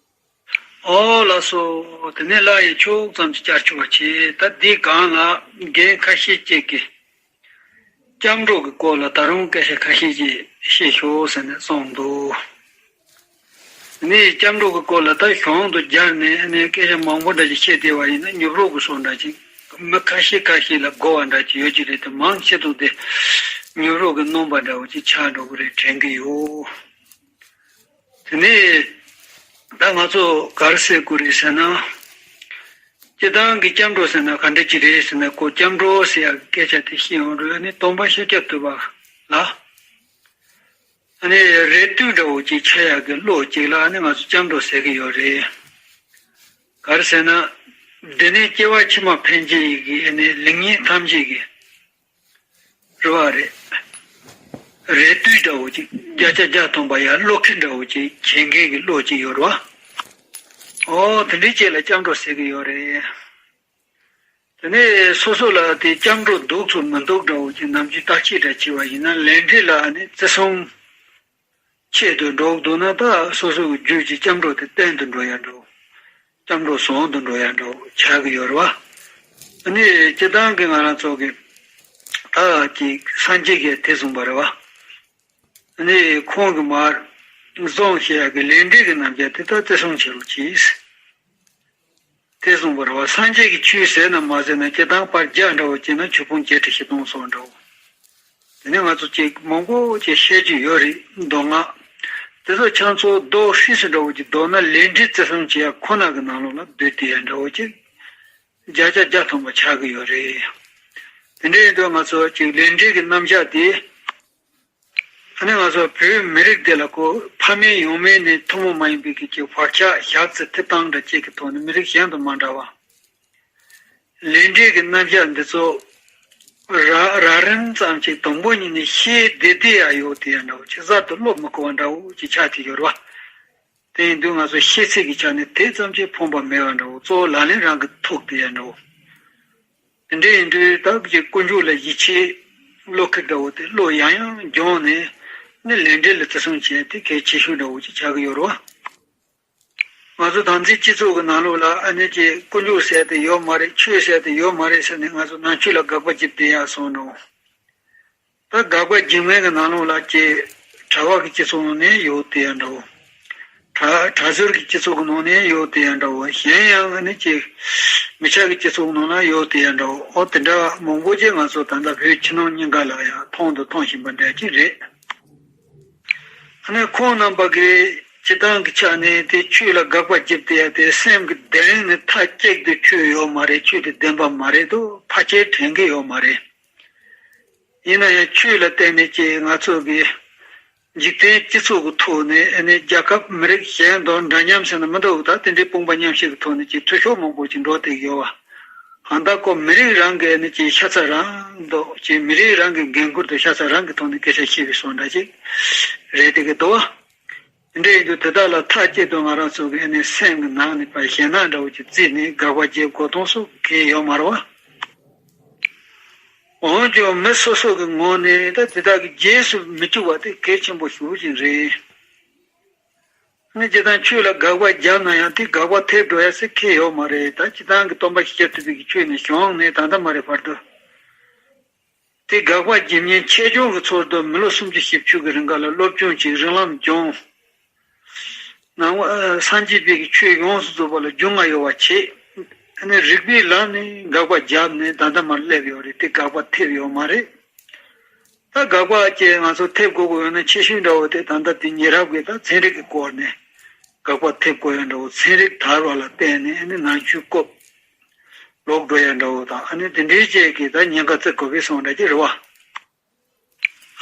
ཨོ་ལགས་སོ། དེ་ནས་སླར་ཡང་ཕྱོགས་ཙམ་ཅིག་བསྐྱར་ཆོག་པ་བྱེད། ད་འདི་སྒང་ལ་རྒན་ཁ་ཤས་ཅིག་གིས་སྐྱབས་འགྲོ་གི་སྐོར་ལ་ད་རུང་སྐད་ཆ་ཁ་ཤས་ཅིག་བཤད་ཤོག་ཟེར་ནས་གསུངས་འདུག་དེ་ནས་སྐྱབས་འགྲོ་གི་སྐོར་ལ་ད་གཞུང་དུ་སྦྱར་ནས་ཨ་ནི་སྐད་ཆ་མང་པོ་འདྲ་ཅིག་བཤད་བསྡད་པ་ཡིན་ན། ཉོབ་རོགས་ཀྱི་སོ་འདྲ་ཅིག་མི་ཁ་ཤས་ཁ་ཤས་ལ་གོ་བ་འདྲ་ཅིག་ཡོད་ཀྱི་རེད་དེ། མང་ཆེ་ཐོག་དེ་ཉོབ་རོགས་ཀྱི་རྣམ་པ་འདྲ་བོ་ཅིག་ཆགས་འགྲོ་གི་རེད་དྲན་གྱི་ཡོད། དེ་ནས་ད་ང་ཚོ་ག་རེ་ཟེར་དགོས་རེད་ཟེར་ན། སྤྱིར་བཏང་གི་སྐྱབས་འགྲོ་ཟེར་ན་ག་འདྲ་ཅིག་རེད་ཟེར་ན། ཁོ་སྐྱབས་འགྲོ་ཟེར་ཡག་སྐད་ཆ་དེ་བཤད་ཡོང་དུས་ནི་སྟོན་པ་ཤཱཀྱ་ཐུབ་པ་ལ་ཨ་ནི་རེ་ལྟོས་འདྲ་བོ་ཅིག་ཆགས་ཡག་གི་བློ་ཅིག་ལ་ཨ་ནི་ང་ཚོ་སྐྱབས་འགྲོ་ཟེར་གི་ཡོད་རེད། ག་རེ་ཟེར་ན། འདི་ནི་སྐྱེ་བ་ཕྱི་མ་ཕན་ཆད་ཀྱི་ཨ་ནི་ལེགས་ཉེས་ཐམས་ཅད་ཀྱི་རེ་བ་རེད། རེ་ལྟོས་འདྲ་བོ་ཅིག་བརྒྱ་ཆ་བརྒྱ་ཐོན་པ་ཡ་བློ་ཁེལ་འདྲ་བོ་ཅིག་བྱེད་མཁན་གྱི་བློ་ཅིག་ཡོད་རེད་བ། ཨོ་དེ་འདྲའི་ཅིག་ལ་སྐྱབས་འགྲོ་ཟེར་གི་ཡོད་རེད། དེ་ནས་སོ་སོ་ལ་དེ་སྐྱབས་འགྲོ་འདུག་ཚུལ་མི་འདུག་འདྲ་བོ་ཅིག་ནམ་རྒྱུན་བརྟག་དཔྱད་འདྲ་བྱས་པ་ཡིན་ན། ལས་འབྲས་ལ་ཨ་ནི་བརྩི་སྲུང་ཆེད་དུ་འགྲོ་གི་འདུག་ན། ད་སོ་སོ་གི་རྒྱུད་ཀྱི་སྐྱབས་འགྲོ་དེ་བརྟན་དུ་འགྲོ་ཡ་འགྲོ། སྐྱབས་འགྲོ་བཟང་དུ་འགྲོ་ཡ་འགྲོ་ཆགས་ཀྱི་ཡོད་རེད་བ། ཨ་ནི་སྤྱིར་བཏང་གི་ང་རང་ཚོ་གི་ད་ཀྱི་སངས་རྒྱས་ཀྱིས་དེ་གསུངས་པ་རེད་བ། ཨ་ནི་ཁོང་གི་མར་བཟང་ཞེས་ཡ་གི་ལས་འབྲས་ཀྱི་རྣམ་གཞག་དེ་ད་བརྩི་སྲུང་བྱེད་རོགས་གྱིས། དེ་གསུངས་པ་རེད་བ། སངས་རྒྱས་ཀྱི་ཆོས་ཟེར་ན་མ་ཟེར་ན་སྤྱིར་བཏང་པར་རྒྱག་འདྲ་བོ་བྱས་ན་ཆོས་ཕུང་བརྒྱད་ཁྲི་བཞི་སྟོང་སོགས་འདྲ་བོ། དེ་ནས་ང་ཚོ་ཅིག་མང་པོ་ཅིག་བཤད་རྒྱུ་ཡོད་རེད། མདོ་སྔགས་དེ་ཚོ་ཆང་ཚོ་རྡོག་ཧྲིལ་སུ་འདྲ་བོ་ཅིག་བཟློག་ན་ལས་འབྲས་བརྩི་སྲུང་བྱེད་ཡ་ཁོ་ན་གི་ནང་ལོགས་ལ་བསྡུས་ཏེ་ཡ་འདྲ་བོ་ཅིག་བརྒྱ་ཆ་བརྒྱ་ཐོན་པ་ཆགས་ཀྱི་ཡོད་རེད། དེ་འདྲ་ཡིན་དུས་ང་ཚོ་ཅིག་ལས་འབྲས་ཀྱི་རྣམ་གཞག་དེ། ཨ་ནི་ང་ཚོ་བོད་མི་རིགས་འདི་ལ་ཁོ་ཕ་མེས་ཡང་མེས་ནས་ཐུན་མོང་མ་ཡིན་པའི་གི་ཅིག་བག་ཆགས་ཞག་རྩི་ཐིག་སྟངས་འདྲ་ཅིག་གི་ཐོག་ནས་མི་རིགས་གཞན་དང་མ་འདྲ་བ། ལས་འབྲས་ཀྱི་རྣམ་གཞག་འདི་ཚོ་ར་རག་རིམ་ཙམ་ཅིག་དང་པོ་ཉིད་ནས་ཤེས་བདེ་བདེ་ཡ་ཡོད་དེ་ཡ་འདྲ་བོ་ཅིག་གསར་དུ་སློབ་མི་དགོས་པ་འདྲ་བོ་ཅིག་ཆགས་ཀྱི་ཡོད་རེད་བ། དེ་ཡིན་དུས་ང་ཚོ་ཤེས་ཚད་ཀྱི་ཆ་ནས་དེ་ཙམ་ཅིག་ཕོངས་པ་མེད་པ་འདྲ་བོ། གཙོ་བོ་ལག་ལེན་རང་གི་ཐོག་དེ་ཡ་འདྲ་བོ། དེ་འདྲ་ཡིན་དུས་བདག་གི་དཀོན་མཆོག་ལ་ཡིད་ཆེས་བློ་ཁེལ་འདྲ་བོ་དེ་བློ་ཡང་ཡང་སྦྱོང་ནས་ནི་ལས་འབྲས་ལ་བརྩི་སྲུང་བྱས་ཏེ་གལ་ཆེ་ཤོས་འདྲ་བོ་ཅིག་ཆགས་ཀྱི་ཡོད་རེད་བ། ང་ཚོ་དམ་འཛིན་སྤྱི་ཚོགས་ཀྱི་ནང་ལོགས་ལ་ཨ་ནི་ཅིག་དཀོན་མཆོག་ཟེར་དེ་ཡོད་མ་རེད། ཆོས་ཟེར་དེ་ཡོད་མ་རེད་ཟེར་ནས་ང་ཚོ་ནང་ཆོས་ལ་དགག་པ་བརྒྱབ་བསྡད་ཡག་སོང་ནོ། ད་དགག་པ་བརྒྱབ་མཁན་གྱི་ནང་ལོགས་ལ་ཅིག་གྲྭ་པ་གི་སྤྱི་ཚོགས་ནང་ནས་ཡོད་དེ་ཡང་འདྲ་བོ། གྲྭ་གྲྭ་ཟུར་གྱི་སྤྱི་ཚོགས་ཀྱི་ནང་ནས་ཡོད་དེ་ཡང་འདྲ་བོ། གཞན་ཡང་ཨ་ནི་ཅིག་མི་ཆགས་ཀྱི་སྤྱི་ཚོགས་ནང་ན་ཡོད་དེ་ཡང་འདྲ་བོ། ཨོ་དེ་འདྲ་མང་པོ་ཅིག་ང་ཚོ་ད་ལྟ་བོད་ཕྱི་ནང་གཉིས་ཀ་ལ་ཡང་མཐོང་དང་མཐོང་བཞིན་པ་འདྲ་ཅིག་རེད། ཨ་ནི་ཁོང་རྣམ་པ་གིས་སྤྱིར་བཏང་གི་ཆ་ནས་དེ་ཆོས་ལ་དགག་པ་བརྒྱབ་བསྡད་ཡ་དེ་སེམས་ཀྱི་བདེན་ནི་མཐའ་གཅིག་ཏུ་ཆོས་ཡོད་མ་རེད། ཆོས་དེ་བདེན་པ་མ་རེད་དོ། ཕལ་ཆེར་དྲན་གྱི་ཡོད་མ་རེད། ཡིན་ན་ཡང་ཆོས་ལ་བརྟེན་ནས་ཀྱི་ང་ཚོ་གི་འཇིག་རྟེན་སྤྱི་ཚོགས་ཀྱི་ཐོག་ནས་ཨ་ནི་རྒྱལ་ཁབ་མི་རིགས་གཞན་དང་འདྲ་མཉམ་ཟེར་ན་མི་འདུག་ད་དེ་འདྲའི་དཔུང་པ་མཉམ་གཤིབ་ཀྱི་ཐོག་ནས་ཀྱི་འཐུས་ཤོར་མང་པོ་ཅིག་འགྲོ་བསྡད་ཀྱི་ཡོད་བ། གང་ལྟར་ཁོ་མི་རིགས་རང་གི་ཨ་ནི་ཀྱི་ཤ་ཚ་རང་འདུག་ཀྱི་མི་རིགས་རང་གི་འགན་ཁུར་དུ་ཤ་ཚ་རང་གི་ཐོག་ནས་སྐད་ཆ་བཤད་པའི་བཟོ་འདྲ་ཅིག་རེད་བསྡད་ཀྱི་འདུག་བ། དེ་འདྲ་ཡིན་དུས་དེ་དག་ལ་མཐའ་གཅིག་ཏུ་ང་རང་ཚོ་གི་ཨ་ནི་སེམས་ཀྱི་ནང་ནས་ཕར་ཞེད་སྣང་འདྲ་བོ་ཅིག་བརྩིས་ནས་དགག་པ་བརྒྱབ་དགོས་དོན་སུ་གང་ཡོད་མ་རེད་བ། འོན་ཀྱང་མི་སོ་སོ་གི་ངོས་ནས་ད་དེ་དག་གི་རྗེས་སུ་མི་བཅུག་པ་དེ་གལ་ཆེན་པོ་ཞེ་པོ་ཅིག་རེད། ཨ་ནི་སྤྱིར་བཏང་ཆོས་ལ་དགག་པ་བརྒྱབ་ན་ཡང་དེ་དགག་པ་ཐེབས་འགྲོ་ཡ་ཟེར་མཁན་ཡོད་མ་རེད། ད་སྤྱིར་བཏང་གི་སྟོན་པ་ཤཱཀྱ་ཐུབ་པའི་གི་ཆོས་ནི་བྱུང་ནས་ད་ལྟ་མ་རེད་བར་དུ། དེ་དགག་པ་བརྒྱབ་མཁན་ཆེད་སྦྱོང་གི་ཚུལ་དུ་མི་ལོ་སུམ་ཅུ་བཞི་བཅུ་གི་རིང་ག་ལ་སློབ་སྦྱོང་བྱས། རིགས་ལམ་སྦྱོང་། ནང་པ་སངས་རྒྱས་པའི་གི་ཆོས་ཡོངས་སུ་རྫོགས་པ་ལ་རྒྱུས་མངའ་ཡོད་པ་བྱས། ཨ་ནི་རིགས་པའི་ལམ་ནས་དགག་པ་བརྒྱབ་ནས་ད་ལྟ་མར་སླེབས་ཡོད་རེད། དེ་དགག་པ་ཐེབས་ཡོད་མ་རེད། ད་དགག་པ་ཅིག་ང་ཚོ་ཐེབས་དགོས་དགོས་ཡོད་ན་ཆེ་ཤོས་འདྲ་བོ་དེ་ད་ལྟ་དེ་ཉེ་རབས་ཀྱི་ད་ཚན་རིག་གི་སྐོར་ནས་དགག་པ་ཐེབས་དགོས་ཡོད་འདྲ་བོ། ཚན་རིག་དར་བ་ལ་བརྟེན་ནས་ཨ་ནི་ནང་ཆོས་བཀོད། ལོག་འགྲོ་ཡ་འདྲ་བོ་དང་ཨ་ནི་དེ་འདྲའི་ཅིག་གི་ད་ཉེན་ཁ་བརྩི་དགོས་པའི་བཟོ་འདྲ་ཅིག་རེད་བ།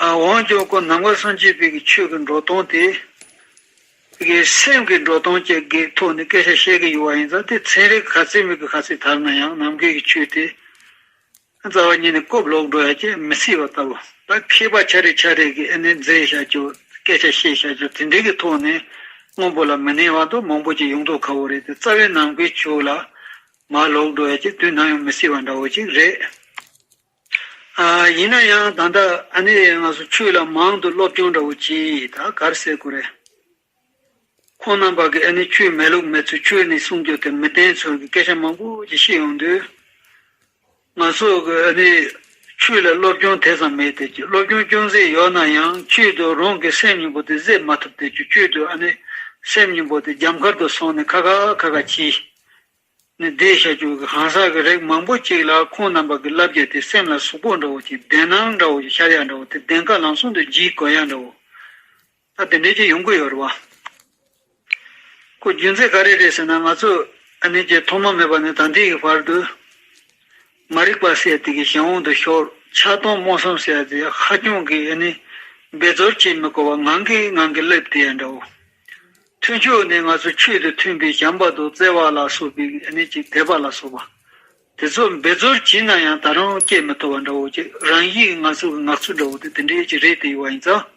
ཨ་འོན་ཀྱང་ཁོ་ནམ་མཁའ་སངས་རྒྱས་པའི་གི་ཆོས་ཀྱི་འགྲོ་སྟངས་དེ་གི་སེམས་ཀྱི་འགྲོ་སྟངས་ཅིག་གི་ཐོག་ནས་སྐད་ཆ་བཤད་གི་ཡོད་པ་ཡིན་ཙང་དེ་ཚན་རིག་ག་ཚད་མེད་གི་ག་ཚད་དར་ན་ཡང་ནམ་མཁའི་གི་ཆོས་དེ་ རྩ་བ་ཉིད་ནས་རྐུབ་ལོག་འགྲོ་ཡ་ཅིག་མི་སྲིད་པ་ལྟ་བུ། ད་མཁས་པ་ཆ་རེ་ཆ་རེ་གིས་ཨ་ནི་མཛད་བཞག་རྒྱུ། སྐད་ཆ་བཤད་བཞག་རྒྱུ་དེ་འདྲའི་གི་ཐོག་ནས་སྔོན་པོ་ལ་མི་གནས་པ་དང་མང་པོ་ཅིག་ཡོང་མདོག་ཁ་པོ་རེད་དེ། རྩ་བའི་ནང་པའི་ཆོས་ལ་མར་ལོག་འགྲོ་ཡ་ཅིག་དུས་ནམ་ཡང་མི་སྲིད་པ་འདྲ་བོ་ཅིག་རེད། ཨ། ཡིན་ན་ཡང་ད་ལྟ་ཨ་ནི་ང་ཚོ་ཆོས་ལ་མང་དུ་སློབ་སྦྱོང་འདྲ་བོ་གྱིས་ད་ག་རེ་ཟེར་དགོས་རེད། ཁོང་རྣམ་པ་གིས་ཨ་ནི་ཆོས་མེད་ལུགས་མེད་ཚུལ། ཆོས་ནི་གསུང་རྒྱུ་དེ་མི་བདེན་ཚུལ་གྱི་སྐད་ཆ་མང་པོ་ཅིག་བཤད་ཡོང་དུས། ང་ཚོ་གི་ཨ་ནི་ཆོས་ལ་སློབ་སྦྱོང་དེ་ཙམ་མེད་དེ། སློབ་སྦྱོང་ཅུང་ཟད་ཡོད་ན་ཡང་ཆོས་དང་རང་གི་སེམས་གཉིས་པོ་དེ་བཟོད་མ་ཐུབ་དེ། ཆོས་དང་ཨ་ནི་སེམས་གཉིས་པོ་དེ་རྒྱབ་འགལ་དུ་སོང་ནས་ཁ་ཁ་ཁ་ཁ་བྱས་ནས་བསྡད་བཞག་རྒྱུ་གི་གང་ཟག་གི་རིགས་མང་པོ་ཅིག་ལ་ཁོང་རྣམ་པ་གི་བསླབ་བྱ་དེ་སེམས་ལ་ཟུག་པོ་འདྲ་བོ་ཅིག་བདེན་སྣང་འདྲ་བོ་ཅིག་ཤར་ཡ་འདྲ་བོ་དེ། བདེན་ཁ་ལམ་སང་དུ་འཇིག་དགོས་ཡ་འདྲ་བོ། ད་དེ་འདྲའི་ཅིག་ཡོང་གི་ཡོད་རེད་བ། ཁོ་རྒྱུ་མཚན་ག་རེ་རེད་ཟེར་ན། ང་ཚོ་ཨ་ནི་ཅིག་ཐོག་མ་མེད་པ་ནས་ད་ལྟའི་གི་བར་དུ་མ་རིག་པ་ཟེར་དེ་གི་གཞན་དབང་དུ་ཤོར། ཆགས་སྡང་རྨོངས་གསུམ་ཟེར་དེ་ཧ་ཅང་གི་ཨ་ནི་འབད་རྩོལ་བྱེད་མི་དགོས་པ་ངང་གིས་ངང་གིས་སླེབས་དེ་ཡ་འདྲ་བོ། མཐུན་ཕྱོགས་ནས་ང་ཚོ་ཆོས་དང་མཐུན་པའི་བྱམས་པ་དང་བརྩེ་བ་ལ་སོགས་པའི་ཨ་ནི་ཅིག་དད་པ་ལ་སོགས་པ་དེ་ཚོ་འབད་རྩོལ་བྱས་ན་ཡང་ད་རུང་སྐྱེ་མི་ཐུབ་པ་འདྲ་བོ་ཅིག་རང་བཞིན་གྱི་ང་ཚོ་གི་ངག་ཚོད་འདྲ་བོ་དེ་དེ་འདྲའི་ཅིག་རེད་དེ་ཡོད་པ་ཡིན་ཙང་།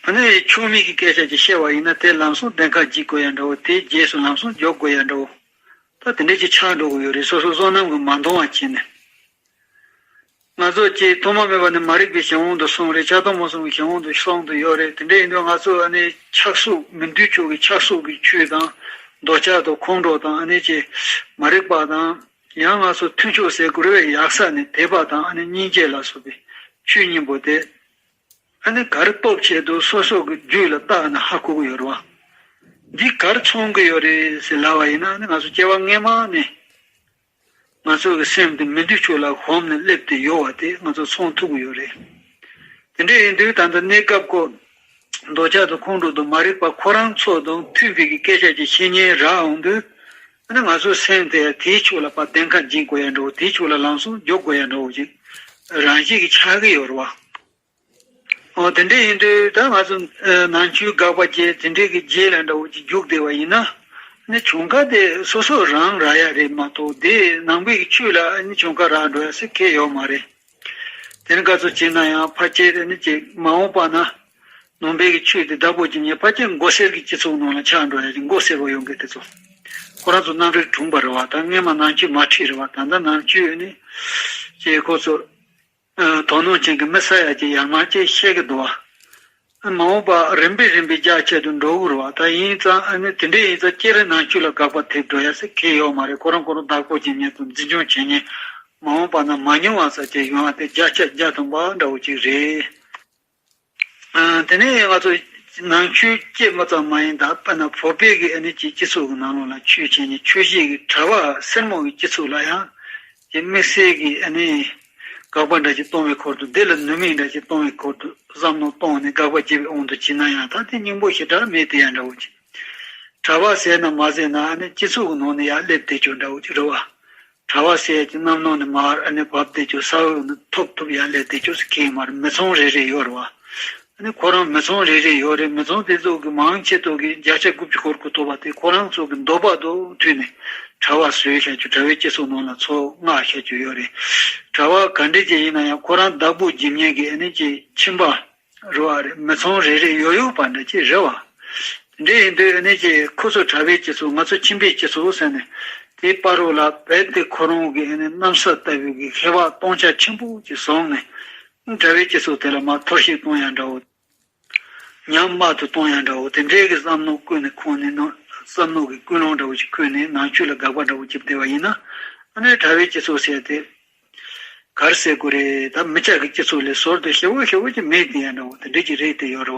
ཨ་ནི་ཆོས་མེད་ཀྱི་སྐད་ཆ་ཅིག་བཤད་པ་ཡིན་ན་དེ་ལམ་སང་བདེན་ཁ་འཇིག་དགོས་ཡ་འདྲ་བོ། དེའི་རྗེས་སུ་ལམ་སང་འཇོག་དགོས་ཡ་འདྲ་བོ། ད་དེ་འདྲ་ཅིག་ཆགས་འགྲོ་གི་ཡོད་རེད། སོ་སོ་བསོད་ནམས་ཀྱིས་མ་འདང་བ་བྱས་ནས། ང་ཚོ་ཅིག་ཐོག་མ་མེད་པ་ནས་མ་རིག་པའི་གཞན་དབང་དུ་སོང་རེད། ཆགས་སྡང་རྨོངས་གསུམ་གྱི་གཞན་དབང་དུ་སོང་དུ་ཡོད་རེད། དེ་འདྲ་ཡིན་དུས་ང་ཚོ་ཨ་ནི་ཆགས་སོགས་མི་མཐུན་ཕྱོགས་ཀྱི་ཆགས་སོགས་ཀྱི་ཆོས་དང་། འདོད་ཆགས་དང་ཁོང་ཁྲོ་དང་། ཨ་ནི་ཅིག་མ་རིག་པ་དང་། ཡང་ང་ཚོ་མཐུན་ཕྱོགས་ཟེར་དགོས་རེད་པས། ཡག་ས་ནས་དད་པ་དང་ཨ་ནི་སྙིང་རྗེ་ལ་སོགས་པའི་ཆོས་གཉིས་པོ་དེ། ཨ་ནི་ག་རེ་སྟོབས་ཆེ་འདུག་སོ་སོ་གི་རྒྱུད་ལ་བརྟག་ནས་ཧ་གོ་གི་ཡོད་རེད་བ། འདི་ག་རེ་མཚོན་གི་ཡོད་རེད་ཟེར་ལབ་པ་ཡིན་ན། ཨ་ནི་ང་ཚོ་སྐྱེ་བ་སྔོན་མ་ནས་ང་ཚོ་གི་སེམས་དེ་མི་མཐུན་ཕྱོགས་ལ་གོམས་ནས་སླེབས་ཏེ་ཡོད་པ་དེ་ང་ཚོ་མཚོན་ཐུབ་གི་ཡོད་རེད། དེ་འདྲ་ཡིན་དུས་ད་ལྟ་གནས་སྐབས་ཁོ་འདོད་ཆགས་དང་ཁོང་ཁྲོ་དང་མ་རིག་པ་ཁོ་རང་ཚོ་དང་མཐུན་པའི་གི་སྐད་ཆ་ཅིག་བཤད་མཁན་རག་འོང་དུས། ཨ་ནི་ང་ཚོའི་སེམས་དེ་དེའི་ཕྱོགས་ལ་ཕར་བདེན་ཁ་འབྱིན་དགོས་ཡ་འདྲ་བོ། དེའི་ཕྱོགས་ལ་ལམ་སང་འཇོག་དགོས་ཡ་འདྲ་བོ་ཅིག་རང་བཞིན་གྱིས་ཆགས་ཀྱི་ཡོད་རེད་བ། འོ། དེ་འདྲ་ཡིན་དུས་ད་ང་ཚོ་ཨ་ནང་ཆོས་དགག་པ་བྱས་དེ་འདྲའི་གི་རྗེས་ལ་འདྲ་བོ་ཅིག་རྒྱུགས་བསྡད་པ་ཡིན་ན། ཨ་ནི་གྱོང་ཁ་དེ་སོ་སོ་རང་རག་ཡ་རེད་མ་གཏོགས། དེ་ནང་པའི་གི་ཆོས་ལ་ཨ་ནི་གྱོང་ཁ་རག་འགྲོ་ཡ་ཟེར་གང་ཡང་ཡོད་མ་རེད། དེ་ནི་ག་ཚོད་བྱས་ན་ཡང་ཕལ་ཆེར་ཨ་ནི་ཅིག་མ་འོངས་པ་ན་ནང་པའི་གི་ཆོས་དེ་བདག་པོ་བྱེད་མཁན་ཕལ་ཆེར་མགོ་སེར་གྱི་སྤྱི་ཚོགས་ནང་ལ་ཆགས་འགྲོ་ཡ་ཅིག་མགོ་སེར་པོ་ཡོང་མཁན་དེ་ཚོ། ཁོ་རང་ཚོ་རྣམ་རིག་གྲུང་པ་རེད་བ། ད་སྔོན་མ་ནང་ཆོས་མ་ཁྲིད་རེད་བ། ད་ལྟ་ནང་ཆོས་ཨ་ནི་ཅིག་ཁོ་ཚོ། ཨ། དོ་སྣང་ཅན་གྱི་མི་ས་ཡ་ཅིག་ཡར་མར་ཅིག་བཤད་ཀྱི་འདུག་བ། ཨ། མ་འོངས་པ་རིམ་པས་རིམ་པས་རྒྱ་ཆེ་དུ་འགྲོ་གི་རེད་བ། ད་ཡིན་ཙང་ཨ་ནི་དེ་འདྲ་ཡིན་ཙང་སྤྱིར་ནང་ཆོས་ལ་དགག་པ་ཐེབས་འགྲོ་ཡ་ཟེར་གང་ཡང་ཡོད་མ་རེད། ཁོ་རང་ཁོ་རང་བདག་པོ་བྱེད་མཁན་དང་འཛིན་སྐྱོང་བྱེད་མཁན། མ་འོངས་པ་ན་མ་མྱོང་བ་ཙམ་ཅིག་ཡོང་བ་དེ་བརྒྱ་ཆ་བརྒྱ་ཐམ་པ་འདྲ་བོ་ཅིག་རེད། ཨ། དེ་ནས་ང་ཚོ་ནང་ཆོས་སྐྱེས་མ་ཙམ་མ་ཡིན། ད་དཔེར་ན་བོད་པའི་གི་ཨ་ནི་ཅིག་སྤྱི་ཚོགས་ཀྱི་ནང་ལོགས་ལ་ཆོས་བྱེད་མཁན་ཆོས་བྱེད་ཀྱི་གྲྭ་པ་སེར་མོ་གི་སྤྱི་ཚོགས་ལ་ཡང་ཅིག་དམིགས་བསལ་གྱི་ཨ་ནི་དགག་པ་འདྲ་ཅིག་གཏོང་བའི་སྐོར་དུ། དེ་ལ་ནུས་མེད་འདྲ་ཅིག་གཏོང་བའི་སྐོར་དུ་བསམ་བློ་གཏོང་ནས་དགག་པ་བྱེད་པའི་དབང་དུ་བྱས་ན་ཡང་། ད་དེ་སྙིང་པོ་ཞེ་དྲག་མེད་དེ་ཡ་འདྲ་བོ་ཅིག་གྲྭ་པ་ཟེར་ན་མ་ཟེར་ན་ཨ་ནི་སྤྱི་ཚོགས་ཀྱི་ནང་ནས་ཡར་སླེབས་བསྡད་རྒྱུ་འདྲ་བོ་ཅིག་རེད་བ། གྲྭ་པ་ཟེར་ཡ་ཅིག་གནམ་ནང་ནས་མར་ཨ་ནི་བབས་བསྡད་རྒྱུ། ས་འོག་ནས་ཐོབ་ཐོབ་ཡར་སླེབས་བསྡད་རྒྱུ་ཟེར་གང་ཡང་མ་རེད། མི་ཚང་རེ་རེ་ཡོད་རེད་བ། ཨ་ནི་ཁོ་རང་མི་ཚང་རེ་རེ་ཡོད་རེད། མི་ཚང་དེ་ཚོ་གི་མང་ཆེ་ཐོག་གི་བརྒྱ་ཆ་དགུ་བཅུ་གོ་དགུ་ཐོབ་པ་དེ་ཁོ་རང་ཚོ་གི་འདོད་པ་དང་མཐུན་ནས་གྲྭ་པ་བཟོས་བཞག་རྒྱུ། གྲྭ་པའི་སྤྱི་ཚོགས་ནང་ལ་ཚུར་མངགས་བཞག་རྒྱུ་ཡོད་རེད། གྲྭ་པ་ག་འདྲ་ཅིག་ཡིན་ན་ཡང་ཁོ་རང་བདག་པོ་བྱེད་མཁན་གྱི་ཨ་ནི་ཅིག་ཁྱིམ་པ་རེད་བ། རེད། མི་ཚང་རེ་རེ་ཡོད་ཡོད་པ་འདྲ་ཅིག་རེད་བ། དེ་འདྲ་ཡིན་དུས་ཨ་ནི་ཅིག་ཁོ་ཚོ་གྲྭ་པའི་སྤྱི་ཚོགས། ང་ཚོ་ཁྱིམ་པའི་སྤྱི་ཚོགས་ཟེར་ནས་དེའི་བར་རོ་ལ་རྦད་དེ་ཁོ་རང་གི་ཨ་ནི་གནམ་ས་ལྟ་བུའི་གི་ཁྱད་པར་སྟོང་ཆ་ཆེན་པོ་ཅིག་བཟུང་ནས། གྲྭ་པའི་སྤྱི་ཚོགས་དེ་ལ་མར་འཐོར་ཞིག་གཏོང་ཡ་འདྲ་བོ། ཉམས་དམའ་དུ་གཏོང་ཡ་འདྲ་བོ། དེ་འདྲའི་གི་བསམ་མནོ་ཀུན་ནས་ཁོང་ནས་ནོ། བསམ་མནོ་གི་ཀུན་སློང་འདྲ་བོ་ཞིག་ཀུན་ནས་ནང་ཆོས་ལ་དགག་པ་འདྲ་བོ་བྱེད་བསྡད་པ་ཡིན་ན། ཨ་ནི་གྲྭ་པའི་སྤྱི་ཚོགས་ཟེར་དེ་ག་རེ་ཟེར་དགོས་རེད། ད་མི་སྐྱ་གི་སྤྱི་ཚོགས་ལས་ཟུར་དུ་ཞེ་པོ་ཞེ་པོ་ཅིག་མེད་དེ་ཡ་འདྲ་བོ་དེ་འདྲ་ཅིག་རེད་དེ་ཡོད་རེད་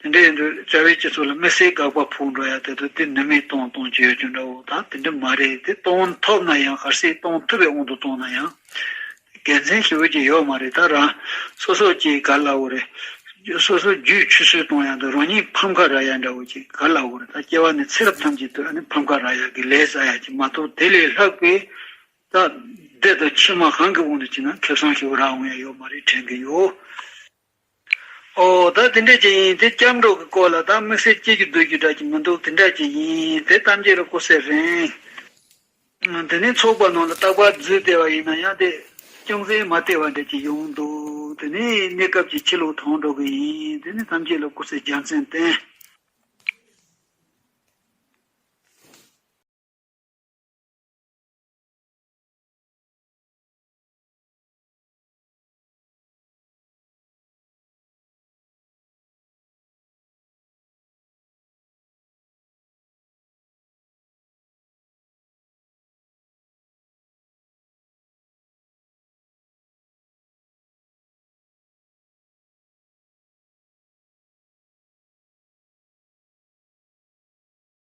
བ། དེ་འདྲ་ཡིན་དུས་གྲྭ་པའི་སྤྱི་ཚོགས་ལ་དམིགས་བསལ་དགག་པ་ཕོག་འགྲོ་ཡ་དེ་ཚོ་དེ་ནུས་མེད་གཏོང་གཏོང་བྱེད་ཡོད་རྒྱུ་འདྲ་བོ། ད་དེ་འདྲ་མ་རེད། དེ་གཏོང་ཐུབ་ན་ཡང་། ག་རེ་ཟེར། གཏོང་ཐུབ་པའི་དབང་དུ་གཏོང་ན་ཡང་དགེ་མཚན་ཞེ་པོ་ཅིག་ཡོད་མ་རེད། ད་རང་སོ་སོ་ཅིག་ག་ལབ་དགོས་རེད། སོ་སོ་རྒྱུད་ཆུད་ཟོས་གཏོང་ཡ་དང་རང་ཉིད་ཕམ་ཁ་རག་ཡ་འདྲ་བོ་ཅིག་ག་ལབ་དགོས་རེད། ད་སྐྱེ་བ་ནས་ཚེ་རབས་ཐམས་ཅད་དུ་ཨ་ནི་ཕམ་ཁ་རག་ཡ་གི་ལས་བསགས་ཡ་ཅིག་མ་གཏོགས། དེ་ལས་ལྷག་པའི་ད་བདེ་དང་ཕྱི་མ་གང་གི་དབང་དུ་བྱས་ན་ཁེ་བཟང་ཞེ་པོ་རག་འོང་ཡ་ཡོད་མ་རེད་དྲན་གི་ཡོད། ཨོ། ད་དེ་འདྲ་ཅིག་ཡིན། དེ་སྐྱབས་འགྲོ་གི་སྐོར་ལ་ད་དམིགས་བསལ་སྐྱེ་རྒྱུ་སྡོད་རྒྱུ་འདྲ་ཅིག་མི་འདུག་དེ་འདྲ་ཅིག་ཡིན། དེ་ཐམས་ཅད་ལ་སྐུ་ཚེ་རིང་ དེ་ནས་ཚོགས་པ་ནང་ལ་རྟག་པར་འཛུལ་བསྡད་པ་ཡིན་ན་ཡང་དེ་ཅུང་ཟད་མ་བདེ་བ་འདྲ་ཅིག་ཡོང་འདུག་དེ་ནས་གནས་སྐབས་ཀྱི་ཕྱི་ལོགས་ཐོན་འགྲོ་གི་ཡིན། དེ་ནས་ཐམས་ཅད་ལ་སྐུ་ཚེ་རྒྱལ་མཚན་བསྟན།